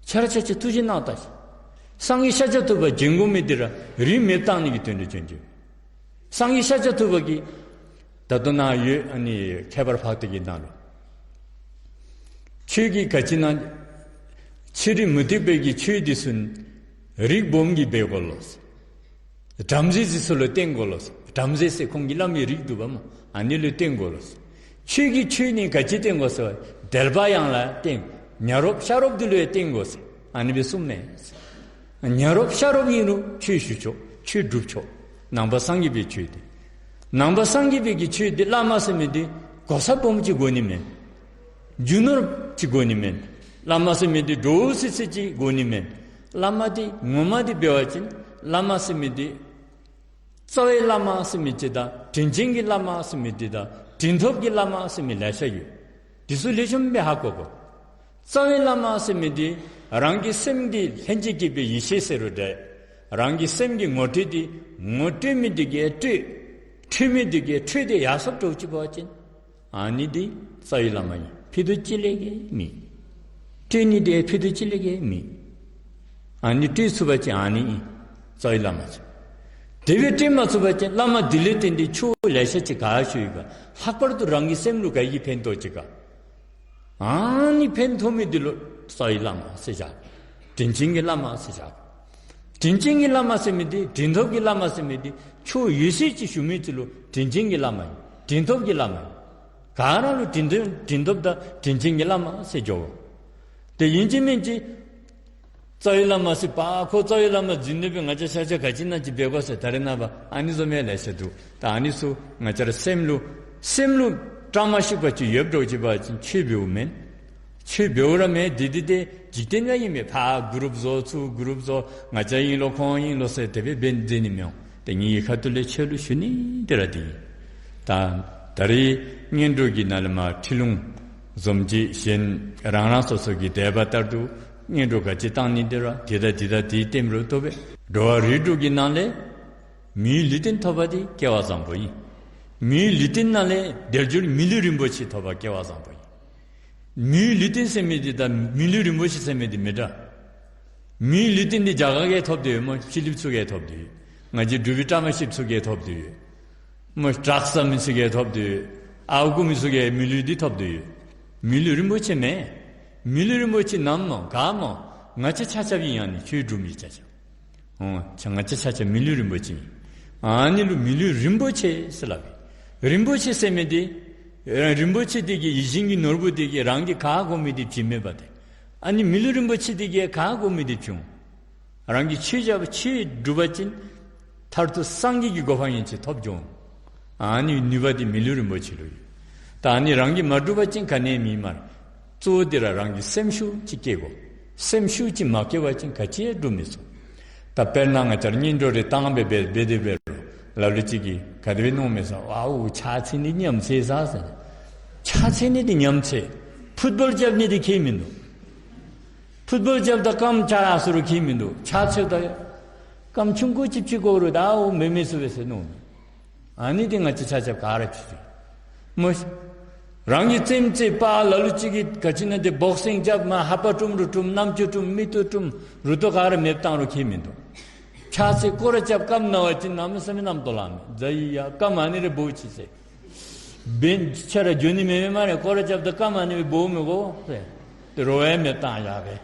ཁྱེད་ར་ཆ་ཁྱབ་ཐུགས་རྗེ་གནང་ད་ཤིག། སངས་རྒྱས་ཤཱཀྱ་ཐུབ་པ་བྱོན་དགོ་མི་འདི་ར་རིས་མེདཔ་བཏང་ནི་གི་དོན་ལུ་བྱོན་བྱོནམ། སངས་རྒྱས་ཤཱཀྱ་ཐུབ་པ་གིས་ད་ལྟོ་ནཱ་ཡོད་ཨ་ནི་ཁྱད་པར་འཕགས་བསྟོད་ཀྱི་ནང་ལུ་ཁྱོད་ཀྱིས་ག་ཅི་ན་ཕྱི་རོལ་མུ་སྟེགས་པའི་གི་ཆོས་འདི་ཚུ་རིགས་སྦོམ་གྱིས་འབད་དགོ་ལོ། བྲམ་ཟེ་འདི་ཚུ་ལུ་བསྟེན་དགོ་ལོ། བྲམ་ཟེ་ཟེར་ཁོང་གི་བླ་མའི་རིགས་འདུག་པ་མོ། ཨ་ནི་ལུ་བསྟེན་དགོ་ལོ། ཁྱོད་ཀྱིས་ཆོས་ནི་ག་ཅི་བསྟེན་དགོ་ཟེར་བ་དད་པ་ཡང་ལ་བསྟེན། ཉ་རོགསཔ་ཤ་རོགསཔ་འདི་ལུ་ཡང་བསྟེན་དགོ་ཟེར་ཨ་ནི་སྦེ་གསུངས་མས། ཉ་རོགསཔ་ཤ་རོགསཔ་ཨིན་རུང་ཆོས་ཞུ་ཆོག། ཆོས་སྒྲུབ་ཆོག། ནང་པ་སངས་རྒྱས་པའི་ཆོས་འདི། ནང་པ་སངས་རྒྱས་པའི་གི་ཆོས་འདི་བླ་མ་ཟེར་མི་འདི་གོ་ས་སྦོམ་ཅིག་དགོ་ནི་མེན། རྒྱུ་ནོར་ཅིག་དགོ་ནི་མེན། བླ་མ་ཟེར་མི་འདི་འདྲོག་སི་སི་ཅིག་དགོ་ནི་མེན། བླ་མ་འདི་ངོ་མ་འདི་འབད་བ་ཅིན་བླ་མ་ཟེར་མི་འདི་རྩ་བའི་བླ་མ་ཟེར་མི་ཅིག་དང་དྲིན་ཅན་གྱི་བླ་མ་ཟེར་མི་འདི་དང་དྲིན་ཐོབ་ཀྱི་བླ་མ་ཟེར་མི་ལེ་ཤ་ཡོད། འདི་ཚུ་ལེགས་ཤོམ་སྦེ་ཧ་གོ་དགོ། རྩ་བའི་བླ་མ་ཟེར་མི་འདི་རང་གི་སེམས་འདི་ལྷན་ཅིག་སྐྱེས་པའི་ཡེ་ཤེས་ཟེར་རུང་འདྲ། རང་གི་སེམས་ཀྱི་ངོ་སྤྲོད་འདི་ངོ་སྤྲོད་མི་འདི་གིས་སྤྲོད། འཕྲོད་མི་འདི་གིས་འཕྲོད་དེ་ཡར་སོངམ་འདྲཝ་ཅིག་འབད་བ་ཅིན་ཨ་ནི་འདི་རྩ་བའི་བླ་མ་ཨིན། ཕུད་རྡོག་གཅིག་ལས་བརྒལ་མེད། སྤྲོད་ནི་འདི་ཕུད་རྡོག་གཅིག་ལས་བརྒལ་མེད། ཨ་ནི་སྤྲོད་ཚུགས་པ་ཅིན་ཨ་ནི་ཨིན། རྩ་བའི་བླ་མ་ཟེར། དེ་སྦེ་སྤྲོད་མ་ཚུགས་པ་ཅིན་བླ་མ་འདི་ལས་བརྟེན་ཏེ་ཆོས་ལེ་ཤ་ཅིག་ག་ཞུ་ཡི་ག། ལྷག་པར་དུ་རང་གི་སེམས་ལུ་ག་གིས་ཕན་ཐོགས་ཅི་ག། ཨ་ནི་ཕན་ཐོགས་མི་འདི་ལུ་རྩ་བའི་བླ་མ་ཟེར་བཞག། དྲིན་ཅན་གྱི་བླ་མ་ཟེར་བཞག། དྲིན་ཅན་གྱི་བླ་མ་ཟེར་མི་འདི་དྲིན་ཐོབ་ཀྱི་བླ་མ་ཟེར་མི་འདི་ཆོས་ཡོད་ཚད་ཅིག་ཞུ་མི་ཚུ་ལུ་དྲིན་ཅན་གྱི་བླ་མ་ཨིན། དྲིན་ཐོབ་ཀྱི་བླ་མ་ཨིན། ག་ར་ལུ་དྲིན་དྲིན་དྲིན་ཐོབ་དང་དྲིན་ཅན་གྱི་བླ་མ་ཟེར་འགྱོ་དགོ། དེ་ཨིན་ཅི་མིན་ཅི་རྩ་བའི་བླ་མ་ཟེར་པ་ཁོ་རྩ་བའི་བླ་མ་འཛིན་ནི་སྦེ་ང་བཅས་ཆ་ཁྱབ་ག་ཅི་ན་ཅིག་འབད་དགོ་ཟེར་ད་རེས་ནངས་པ་ཨ་ནི་བཟུམ་ཡང་ལེ་ཤ་འདུག། ད་ཨ་ནི་ཚུ་ང་བཅས་ར་སེམས་ལུ་སེམས་ལུ་བཀྲ་མ་ཤིས་པ་ཅིག་ཡོདཔ་འདྲཝ་ཅིག་འབད་བ་ཅིན་ཆོས་འབདཝ་མེན། ཆོས་འབདཝ་ར་མེན། འདི་འདི་འདི་འཇིག་རྟེན་ཡང་ཨིན་མས། ཕར་གུ་རུབ་བཟོ་ཚུར་གུ་རུབ་བཟོ་ང་བཅས་ཨིན་ལོ་ཁོང་ཨིན་ལོ་ཟེར་དེ་སྦེ་འབད་འཛིན་ནི་མི་འོང་། ཏེ་ངེའི་ཁ་ཐུག་ལས་ཆོས་ལུགས་ཞུ་ནི་འདི་ར་འདི་ཨིན། ད་ད་རེས་སྔོན་འགྲོ་གི་ནང་ལས་མར་ཁྲིད་ལུང་བཟུམ་ཅིག་གཞན་རང་རང་སོ་སོ་གི་དད་པ་ལྟར་དུ་སྔོན་འགྲོ་ག་ཅི་བཏང་ནི་འདི་ར་འདི་དང་འདི་དང་འདི་བསྟེན་རུང་བཏུབ་པས། འགྲོ་བ་རིགས་དྲུག་གི་ནང་ལས་མིའི་ལུས་རྟེན་ཐོབ་པ་འདི་སྐལ་བ་བཟང་པོ་ཨིན། མིའི་ལུས་རྟེན་ནང་ལས་དལ་འབྱོར་མི་ལུས་རིན་པོ་ཆེ་ཐོབ་པ་སྐལ་བ་བཟང་པོ་ཨིན། མིའི་ལུས་རྟེན་ཟེར་མི་འདི་དང་མི་ལུས་རིན་པོ་ཆེ་ཟེར་མི་འདི་མི་འདྲ། མིའི་ལུས་རྟེན་འདི་རྒྱ་གར་གྱིས་ཐོབ་སྟེ་ཡོད། སྨོ་ཕྱི་གླིངཔ་ཚུ་གིས་ཐོབ་སྟེ་ཡོད། ང་བཅས་འབྲུག་པའི་བཀྲ་མ་ཤིསཔ་ཚུ་གིས་ཐོབ་སྟེ་ཡོད། སྨོ་ཌགས་ཟ་མི་ཚུ་གིས་ཐོབ་སྟེ་ཡོད། ཨརཝ་རྐུ་མི་ཚུ་གིས་མི་ལུས་འདི་ཐོབ་སྟེ་ཡོད། མི་ལུས་རིན་པོ་ཆེ་མེན། མི་ལུས་རིན་པོ་ཆེ་ནམ་སྨོ་ག་སྨོ། ང་བཅས་ཆ་ཁྱབ་ཀྱིས་ཨ་ནི་ཁྱོད་སྒྲུབ་མི་ཆ་ཁྱབ། འོ་ང་བཅས་ཆ་ཁྱབ་མི་ལུས་རིན་པོ་ཆེ་ཨིན། ཨ་ནི་ལུ་མི་ལུས་རིན་པོ་ཆེ་ཟེར་སླབ་ཨིན། རིན་པོ་ཆེ་ཟེར་མི་འདི་རིན་པོ་ཆེ་འདི་གིས་ཡིད་བཞིན་གྱི་ནོར་བུ་འདི་གིས་རང་གིས་ག་དགོ་མི་འདི་བྱིན་མེད་པ་དེ། ཨ་ནི་མི་ལུས་རིན་པོ་ཆེ་འདི་གིས་ག་དགོ་མི་འདི་བྱུང་། རང་གིས་ཆོས་བྱ་བ་ཆོས་སྒྲུབ་པ་ཅིན་མཐར་ཐུག་སངས་རྒྱས་ཀྱི་གོ་འཕང་ཡན་ཆད་ཐོབ་འགྱོ་འོང་། ཨ་ནི་ནུས་པ་འདི་མི་ལུས་རིན་པོ་ཆེ་ལུ་ཡོད། ད་ཨ་ནི་རང་གིས་མ་སྒྲུབ་པ་ཅིན་ག་ནི་ཡང་མེད་སྨ་རེ། གཙོ་བོ་འདི་ར་རང་གིས་སེམས་ཤུགས་ཅིག་བསྐྱེད་དགོ། སེམས་ཤུགས་ཅིག་མ་བསྐྱེད་པ་ཅིན་ག་ཅི་ཡང་སྒྲུབ་མི་ཚུགས། ད་དཔེར་ན་ང་བཅས་ར་གཉེན་གྲོགས་རེ་བཏང་སྦེ་འབད་འབད་དེ་འབད་རུང་ལ་ལུ་ཅིག་གིས་ག་དེ་སྦེ་མནོཝ་མས་ཟེར་བ་ཅིན་ཕྱག་འཚལ་ནི་ཉམས་ཚད་ཟེར། ཕྱག་འཚལ་ནི་འདི་ཉམས་ཚད། ཕུཊ་བཱོལ་རྐྱབ་ནི་འདི་ཁྱད་མིན་འདུག། ཕུཊ་བཱོལ་རྐྱབ་ད་རྐངམ་བཅག་ཡར་སོང་རུང་ཁྱད་མིན་འདུག། ཕྱག་འཚལཝ་ད་རྐངམ་ཆུང་ཀུ་ཅིག་ཅིག་གོ་རུང་ད་འོ་མེད་མི་ཚུགས་པས་ཟེར་མནོ། ཨ་ནི་འདི་ང་བཅས་ཆ་ཁྱབ་ག་ར་ཅིག་ཅིག་སྨོ། རང་གིས་རྩེདམོ་རྩེ་བ་ལ་ལུ་ཅིག་གིས་ག་ཅི་ཨིན་ན་འདི་བོག་སིང་རྐྱབ་མ་ལྷ་པ་བཀྲུམ་རུང་བཀྲུམ་རྣམ་ཅོ་བཀྲུམ་མིག་ཏོ་བཀྲུམ་རུ་ཏོ་ག་ར་མེདཔ་བཏང་རུང་ཁྱད་མིན་འདུག། ཕྱག་འཚལ་སྐོར་ར་རྐྱབ་རྐངམ་ན་བ་ཅིན་གནམ་མེད་ས་མེད་རྣམ་རྟོག་ལངམ་མས། རྫ་ཡི་ཡ་རྐངམ་ཨ་ནི་རེ་སྦོ་ཅི་ཟེར། འབདན་ཆ་ར་འགྱོ་ནི་མེད་མས་སྨ་རེ། སྐོར་ར་རྐྱབ་ད་རྐངམ་ཨ་ནི་སྦེ་སྦོཝ་མས་གོ་ཟེར། ཏེ་རོགས་ཡང་མེདཔ་བཏང་ཡར་སྦེ།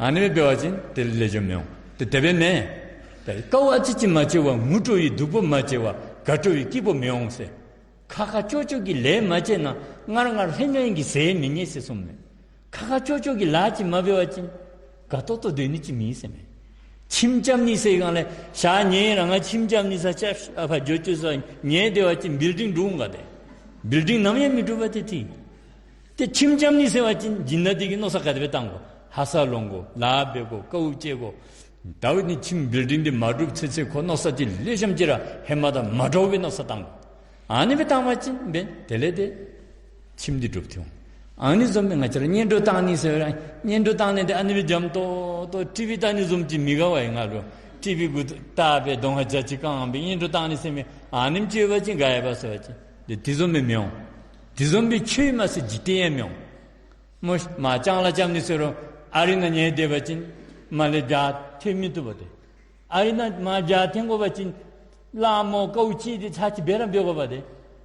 ཨ་ནི་སྦེ་འབད་བ་ཅིན་ཏེ་ལེགས་ཤོམ་མི་འོང་། ཏེ་དེ་སྦེ་མེན། ཏེ་དཀའཝ་ཅིག་ཅིག་མ་སྤྱད་པར་ངུ་སྤྲོ་བའི་སྡུག་པོ་མ་སྤྱད་པར་དགའ་སྤྲོ་བའི་སྐྱིད་པོ་མི་འོང་ཟེར། ཁག་ཁག་ཅོག་ཅོག་གི་ལཱ་མ་བྱས་ན་སྔར་སྔར་ལྷོད་ལྷོད་ཀྱི་ཟས་མི་རྙེད་ཟེར་གསུངམ་མས། ཁག་ཁག་ཅོག་ཅོག་གི་ལཱ་ཅིག་མ་འབད་བ་ཅིན་དགའ་ཏོག་ཏོ་སྡོད་ནི་ཅིག་མེད་ཟེར་མས། ཁྱིམ་རྐྱབ་ནི་ཟེར་སྒང་ལས་ཞག་ཉལ་རང་ང་ཁྱིམ་རྐྱབ་ནི་ས་ཆ་ཨ་ཕར་འགྱོ་བཅུག་ས་ཉལ་སྡོད་པ་ཅིན་བིལ་ཌིང་འགྲུབ་འོང་ག་ཏེ། བིལ་ཌིང་ནམ་ཡང་མི་འགྲུབ་པ་ཏེ་ཏེ། ཏེ་ཁྱིམ་རྐྱབ་ནི་ཟེར་བ་ཅིན་སྦྱིན་བདག་འདི་གིས་མནོ་བསམ་ག་དེ་སྦེ་བཏང་དགོ། ཧ་སག་ལོང་དགོ། ལཱ་འབད་དགོ། དཀའཝ་སྤྱད་དགོ། ད་འོ་ནི་ཁྱིམ་བིལ་ཌིང་འདི་མ་འགྲུབ་ཚེ་ཚེ་ཁོ་མནོ་བསམ་ཅིག་ལེགས་ཤོམ་ཅིག་ར་ཧེ་མ་དང་མ་འདྲཝ་སྦེ་མནོ་བསམ་བཏང་དགོ། ཨ་ནི་སྦེ་བཏང་བ་ཅིན་འབདན་དེ་ལས་ཏེ་ཁྱིམ་འདི་འགྲུབ་སྟེ་འོང་། ཨ་ནི་བཟུམ་སྦེ་ང་བཅས་ར་གཉེན་གྲོགས་བཏང་ནི་ཟེར་ར་གཉེན་གྲོགས་བཏང་ནི་འདི་ཨ་ནི་སྦེ་འཇམ་ཏོག་ཏོ་ཊི་བི་བལྟ་ནི་བཟུམ་ཅིག་མི་དགའ་བ་ཨིན། ང་ལུ་ཊི་བི་གུ་བལྟ་སྦེ་གདོང་ཁར་ཇ་ཅིག་བཀང་སྦེ་གཉེན་གྲོགས་བཏང་ནི་ཟེར་མི་ཨ་ནེམ་ཅིག་ཡོད་པ་ཅིན་དགའ་ཡོད་པ་ཟེར་བ་ཅིན་ཏེ་དེ་བཟུམ་སྦེ་མི་འོང་། དེ་བཟུམ་སྦེ་ཆོས་མ་ཚད་འཇིག་རྟེན་ཡང་མི་འོང་། སྨོ་མར་ལྕང་ལཱ་རྐྱབ་ནི་ཟེར་རུང་ཨ་རི་ནང་ཉལ་སྡོད་པ་ཅིན་མར་ལས་བྱཱ་འཐེན་མི་བཏུབ་པ་ཏེ། ཨ་རི་ནང་མར་བྱཱ་འཐེན་དགོ་པ་ཅིན་སླ་མོ་དཀའཝ་སྤྱད་དེ་ཚར་གཅིག་འབད་ར་འབད་དགོ་པ་ཏེ།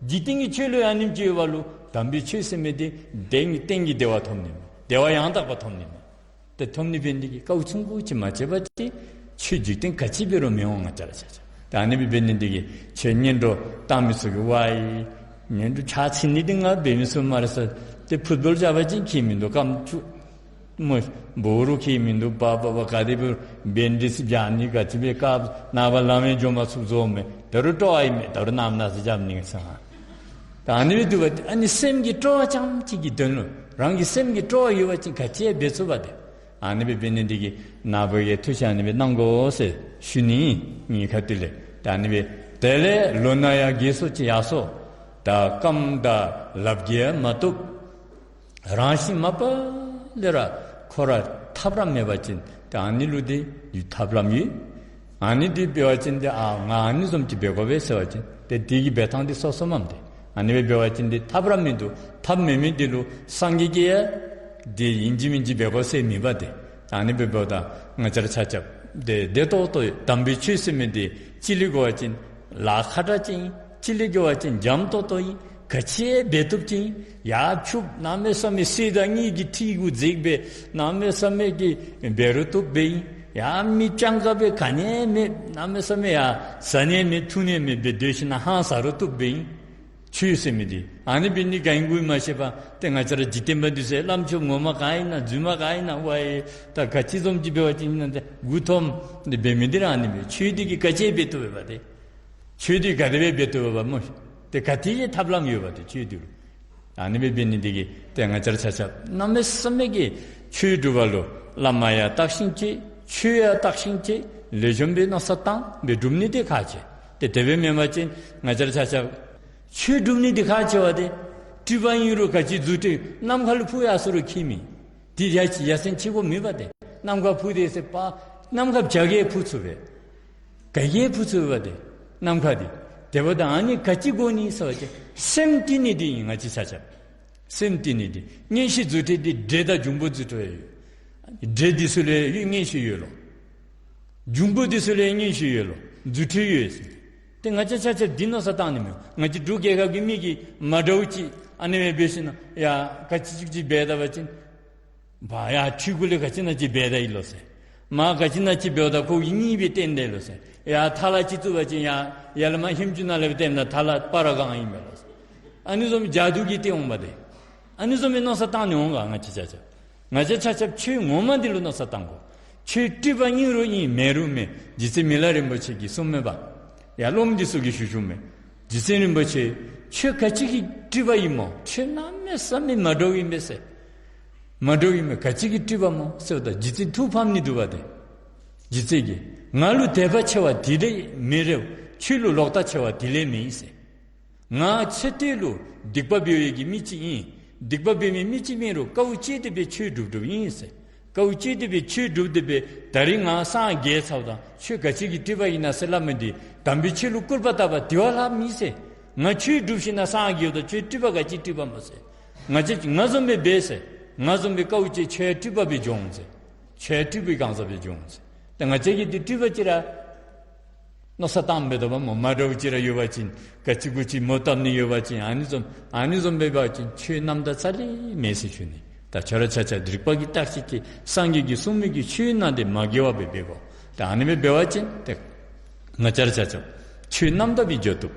འཇིག་རྟེན་གྱི་ཆོས་ལུ་ཡང་ཨ་ནེམ་ཅིག་ཡོད་པ་ལུ་དམ་པའི་ཆོས་ཟེར་མི་འདི་གཏན་གཏན་གྱི་བདེ་བ་ཐོབ་ནི་མས། བདེ་བ་ཡང་དག་པ་ཐོབ་ནི་མས། ཏེ་ཐོབ་ནི་འབད་ནི་འདི་གིས་དཀའཝ་ཆུང་ཀུ་ཅིག་མ་སྤྱད་པ་ཅིན་ཆོས་འཇིག་རྟེན་ག་ཅི་འབད་རུང་མི་འོང་། ང་བཅས་ར་ཆ་ཁྱབ་ཏེ་ཨ་ནི་སྦེ་འབད་ནི་འདི་གིས་ཁྱོད་གཉེན་གྲོགས་བཏང་མི་ཚུ་གིས་ཝའི་གཉེན་གྲོགས་ཕྱག་འཚལ་ནི་འདི་ང་འབད་མི་ཚུགས་སྨ་རེ་ཟེར། ཏེ་ཕུཊ་བཱོལ་རྐྱབ་པ་ཅིན་ཁྱད་མིན་འདུག། རྐངམ་ཅིག་སྨོ་སྦོ་རུང་ཁྱད་མིན་འདུག། པ་པ་པ་ག་དེ་འབད་རུང་འབདན་ཌིས་བྱ་ནི་ག་ཅི་འབད་བཀག་ནངས་པ་ལམ་ཡང་འགྱོ་མ་ཚུགས་བཟོཝ་མས། ད་རུང་སྤྲོ་བ་ཨིན་མས། ད་རུང་ནམ་ནང་ཟེར་རྐྱབ་ནི་ཟེར། ད་ཨ་ནི་སྦེ་འདུག་པ་ཏེ་ཨ་ནི་སེམས་ཀྱི་སྤྲོ་བ་ཙམ་ཅིག་གི་དོན་ལུ་རང་གི་སེམས་ཀྱི་སྤྲོ་བ་ཡོད་པ་ཅིན་ག་ཅི་ཡང་འབད་ཚུགས་པ་ཏེ། ཨ་ནི་སྦེ་འབད་ནི་འདི་གིས་ནཱ་བུ་གིས་ཐུགས་ཞིབ་ཨ་ནི་སྦེ་གནང་དགོ་ཟེར་ཞུ་ནི་ཨིན། ངེའི་ཁ་ཐུག་ལས། ད་ཨ་ནི་སྦེ་དེ་ལས་ལོ་ན་ཡང་རྒས་སོ་ཅིག་ཡར་སོ། ད་རྐངམ་དང་ལགཔ་གིས་ཡང་མ་བཏུབ། རང་བཞིན་མ་པ་ལས་ར་ཁོ་ར་ཐབས་ར་མེད་པ་ཅིན་ཏེ་ཨ་ནི་ལུ་འདི་ཐབས་ལམ་ཡོད། ཨ་ནི་འདི་འབད་བ་ཅིན་ཏེ་ཨ་ང་ཨ་ནི་བཟུམ་ཅིག་འབད་དགོ་པས་ཟེར་བ་ཅིན་ཏེ་དེ་གི་འབད་ཐངས་འདི་སོ་སོ་མས་ཏེ། ཨ་ནི་སྦེ་འབད་བ་ཅིན་ཏེ་ཐབས་ར་མིན་འདུག། ཐབས་མེད་མི་འདི་ལུ་སངས་རྒྱས་ཀྱིས་ཡང་འདི་ཨིན་ཅི་མིན་ཅི་འབད་དགོ་ཟེར་མེད་པ་ཏེ། ཨ་ནི་སྦེ་འབདཝ་ད་ང་བཅས་ར་ཆ་ཁྱབ་བདེ་བདེ་ཏོག་ཏོ་དམ་པའི་ཆོས་ཟེར་མི་འདི་ཅིག་ལུ་དགོ་པ་ཅིན་ལཱ་ཁག་དྲགས་ཅིག་ཨིན། ཅིག་ལུ་དགོ་པ་ཅིན་འཇམ་ཏོག་ཏོ་ཨིན། ག་ཅི་འབད་བཏུབ་ཅིག་ཨིན། ཡར་ཕྱུགཔ་གནམ་མེད་ས་མེད་གསེར་དང་དངུལ་གྱི་ཁྲི་གུ་འཛེགས་སྦེ་གནམ་མེད་ས་མེད་ཀྱི་འབད་རུང་བཏུབ་པས་ཨིན། ཡར་མི་སྤྱང་ཀ་སྦེ་ག་ནི་མེད་གནམ་མེད་ས་མེད་ཡར་བཟའ་ནི་མེད་འཐུང་ནི་མེད་སྦེ་སྡོད་ཞིན་ན་ཧང་སང་རུང་བཏུབ་པས་ཨིན། ཆོས་ཟེར་མི་འདི་ཨ་ནི་འབད་ནི་ག་ཨིན་གུ་ཨིན་མ་ཤེས་པར་ཏེ་ང་བཅས་ར་འཇིག་རྟེན་པ་འདི་ཚུ་བླམ་ཆོསཔ་ངོ་མ་ག་ཨིན་ན་རྫུན་མ་ག་ཨིན་ན་ཝའི་ད་ག་ཅི་བཟུམ་ཅིག་འབད་བ་ཅིན་ཨིན་ན་ཏེ་མགུ་འཐོམ་སྟེ་འབད་མི་འདི་ར་ཨ་ནི་སྦེ། ཆོས་འདི་གིས་ག་ཅི་འབད་བཏུབ་པས་པ་ཏེ། ཆོས་འདི་ག་དེ་སྦེ་འབད་བཏུབ་པས་པ་སྨོ། ཏེ་ག་དེ་ཅིག་ཐབས་ལམ་ཡོད་པ་ཏེ་ཆོས་འདི་ལུ། ཨ་ནི་སྦེ་འབད་ནི་འདི་གིས་ཏེ་ང་བཅས་ར་ཆ་ཁྱབ་གནམ་མེད་ས་མེད་ཀྱི་ཆོས་སྒྲུབ་པ་ལུ་བླ་མ་ཡང་བརྟག་ཞིབ་བྱས། ཆོས་ཡང་བརྟག་ཞིབ་བྱས། ལེགས་ཤོམ་སྦེ་མནོ་བསམ་བཏང་སྦེ་སྒྲུབ་ནི་འདི་ཁག་ཆེ། ཏེ་དེ་སྦེ་མེན་པ་ཅིན་ང་བཅས་ར་ཆ་ཁྱབ་ཆོས་སྒྲུབ་ནི་འདི་ཁག་ཆེ་བ་ཏེ། སྤྲུལ་པ་ཨིན་རུང་ག་ཅི་རྫུ་འཕྲུལ་ནམ་མཁའ་ལུ་འཕུར་ཡར་སོང་རུང་ཁྱད་མེད། འདི་ཡ་ཅིག་ཡ་མཚན་ཆེ་དགོཔ་མེད་པ་ཏེ། ནམ་མཁའ་འཕུར་དེས་ཟེར་པ་ནམ་མཁའ་བྱ་གིས་འཕུར་ཚུགས་པས། ག་གིས་འཕུར་ཚུགས་པས་པ་ཏེ། ནམ་མཁའ་འདི། དེ་འབདཝ་ད་ཨ་ནི་ག་ཅི་དགོ་ནི་ཟེར་བ་ཅིན་སེམས་བཏུལ་ནི་འདི་ཨིན། ང་བཅས་ཆ་ཁྱབ་ སེམས་གཏད་ནི་འདི་མངོན་ཤེས་རྫུ་འཕྲུལ་འདི་འབྲས་དང་འབྱུང་པོ་རྫུ་འཕྲུལ་ཡོད། འབྲས་འདི་ཚུ་ལུ་ཡང་མངོན་ཤེས་ཡོད་ལོ། འབྱུང་པོ་འདི་ཚུ་ལུ་ཡང་མངོན་ཤེས་ཡོད་ལོ། རྫུ་འཕྲུལ་ཡོད་ཟེར། ཏེ་ང་བཅས་ཆ་ཁྱབ་འདི་མནོ་བསམ་བཏང་ནི་མས། ང་བཅས་འབྲུག་རྒྱལ་ཁབ་ཀྱི་མི་གིས་མ་འདྲཝ་ཅིག་ཨ་ནི་སྦེ་འབད་ཞིན་ན་ཡ་ག་ཅི་ཅིག་ཅིག་འབད་ད་པ་ཅིན་བ་ཡ་ཁྱོད་གུ་ལས་ག་ཅི་ཨིན་ན་ཅིག་འབད་ད་ཡི་ལོ་ཟེར། མ་ག་ཅི་ཨིན་ན་ཅིག་འབདཝ་ད་ཁོ་གིས་གཉིས་སྦེ་བསྟན་ད་ཡི་ལོ་ཟེར། ཡ་ཐ་ལ་ཅིག་བཙུགས་པ་ཅིན་ཡ་ཡར་ལས་མར་ཧེམ་ཅུང་ནང་ལས་སྦེ་བསྟནམ་ད་ཐ་ལ་སྤར་གང་ཨིན་མས་ལོ་ཟེར། ཨ་ནི་བཟུམ་ཇ་དུ་གིས་སྟོན་འོང་པ་ཏེ། ཨ་ནི་བཟུམ་སྦེ་མནོ་བསམ་བཏང་ནི་འོང་ག་ང་བཅས་ཆ་ཁྱབ། ང་བཅས་ཆ་ཁྱབ་ཆོས་ངོ་མ་འདི་ལུ་མནོ་བསམ་བཏང་དགོ། ཆོས་སྤྲུལ་པ་ཨིན་རུང་ཨིན་མེན་རུང་མེན། རྗེ་བཙུན་མི་ལ་རིན་པོ་ཆེ་གིས་གསུངས་མི་འབད། ཡ་སློབ་མ་འདི་ཚུ་གིས་ཞུ་ཞུཝ་མས། རྗེ་བཙུན་རིན་པོ་ཆེ་ཁྱོད་ག་ཅི་གི་སྤྲུལ་པ་ཨིན་མོ། ཁྱོད་གནམ་མེད་ས་མེད་མ་འདྲཝ་ཨིན་པས་ཟེར། མ་འདྲཝ་ཨིན་མས། ག་ཅི་གི་སྤྲུལ་པ་སྨོ་ཟེརཝ་ད་རྗེ་བཙུན་ཐུགས་ཕམ་ནི་འདུག་པ་ཏེ། རྗེ་བཙུན་གྱིས་ང་ལུ་དད་པ་ཆེ་བ་དེ་ལས་མི་རེ་བ། ཁྱོད་ལུ་ལོག་ལྟ་ཆེ་བ་དེ་ལས་མེད་ཟེར། ང་ཚེ་སྟོད་ལུ་སྡིག་པ་འབད་བའི་གི་མི་ཅིག་ཨིན། སྡིག་པ་འབད་མི་མི་ཅིག་མེན་རུང་དཀའཝ་སྤྱད་དེ་སྦེ་ཆོས་སྒྲུབ་སྒྲུབ་ཨིན་ཟེར། དཀའཝ་སྤྱད་དེ་སྦེ་ཆོས་སྒྲུབ་སྟེ་སྦེ་ད་རིས་ང་སངས་རྒྱས་ཚརཝ་ད་ཁྱོད་ག་ཅི་གི་སྤྲུལ་པ་ཨིན་ན་ཟེར་སླབ་མི་འདི་དམ་པའི་ཆོས་ལུ་སྐུར་པ་བཏབ་པ་དེ་བ་ལྷག་མེད་ཟེར། ང་ཆོས་སྒྲུབ་ཞིན་ན་སངས་རྒྱསཝ་ད་ཁྱོད་སྤྲུལ་པ་ག་ཅི་སྤྲུལ་པ་སྨོ་ཟེར། ང་བཅས་ང་བཟུམ་སྦེ་འབད་ཟེར། ང་བཟུམ་སྦེ་དཀའཝ་སྤྱད་ཁྱོད་ཡང་སྤྲུལ་པ་སྦེ་འགྱོ་འོང་ཟེར། ཁྱོད་ཡང་སྤྲུལ་པའི་གང་ཟག་སྦེ་འགྱོ་འོང་ཟེར། ཏེ་ང་བཅས་ཀྱིས་འདི་སྤྲུལ་པ་ཅིག་ར་མནོ་བསམ་བཏངམ་མས་དོ་བ་སྨོ། མ་འདྲཝ་ཅིག་ར་ཡོད་པ་ཅིན་ག་ཅི་གུ་ཅིག་མོ་བཏབ་ནི་ཡོད་པ་ཅིན་ཨ་ནི་བཟུམ་ཨ་ནི་བཟུམ་སྦེ་འབད་བ་ཅིན་ཆོས་རྣམ་དག་རྩ་ལས་མེད་ཟེར་ཞུ་ནི། ད་ཁྱོད་ར་ཆ་ཁྱབ་རིག་པ་གིས་བརྟག་ཞིབ་ཅིག། སངས་རྒྱས་ཀྱིས་གསུངས་མི་གི་ཆོས་ནང་དེ་མ་འགལ་བ་སྦེ་འབད་དགོ། ད་ཨ་ནི་སྦེ་འབད་བ་ཅིན་ཏེ་ང་བཅས་ར་ཆ་ཁྱབ་ཆོས་རྣམ་དག་སྦེ་འགྱོ་བཏུབ།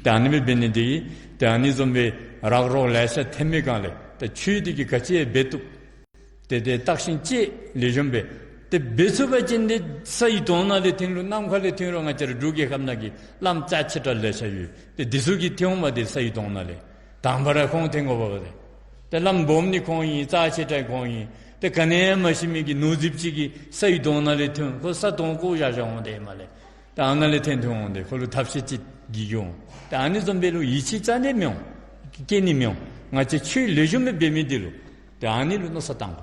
ད་ཨ་ནི་སྦེ་འབད་ནི་དེ་གིས་ཏེ་ཨ་ནི་བཟུམ་སྦེ་རག་རོག་ལེ་ཤ་ཐོན་མི་སྒང་ལས་ད་ཆོས་དེ་གིས་ག་ཅི་ཡང་འབད་བཏུབ། ཏེ་དེ་བརྟག་ཞིབ་ཅིག་ལེགས་ཤོམ་སྦེ་ཏེ་འབད་ཚུགས་པ་ཅིན་ཏེ་ས་ཡི་དོང་ནང་ལས་ཐོན་རུང་ནམ་མཁའ་ལས་ཐོན་རུང་ང་བཅས་ར་འབྲུག་རྒྱལ་ཁབ་ནང་གི་བླམ་རྩ་ཆེ་དྲགས་ལེ་ཤ་ཡོད། ཏེ་འདི་ཚུ་གིས་ཐོན་འོང་པ་ཏེ་ས་ཡི་དོང་ནང་ལས། དང་པ་ར་ཁོང་ཐོན་དགོ་པས་ཏེ། ཏེ་བླམ་སྦོམ་ནི་ཁོང་ཨིན། རྩ་ཆེ་དྲགས་ཁོང་ཨིན། ཏེ་ག་ནི་ཡང་མ་ཤེས་མི་གི་ནོར་རྫིཔ་ཅིག་གིས་ས་ཡི་དོང་ནང་ལས་ཐོན། ཁོ་ས་དོང་བརྐོ་བཞག་བཞགཔ་འོང་དེས་མས་ལགས། ཏེ་ཨ་ནཱ་ལས་ཐོན་ཐོན་འོང་དེ་ཁོ་ལུ་ཐབས་ཤེས་ཅིག་གིས་འོང་། ཏེ་ཨ་ནི་བཟུམ་སྦེ་ལུ་ཡིད་ཆེས་རྩ་ནས་མི་འོང་། སྐྱེ་ནི་མི་འོང་། ང་བཅས་ཆོས་ལེགས་ཤོམ་སྦེ་འབད་མི་འདི་ལུ་ཏེ་ཨ་ནི་ལུ་མནོ་བསམ་བཏང་དགོ།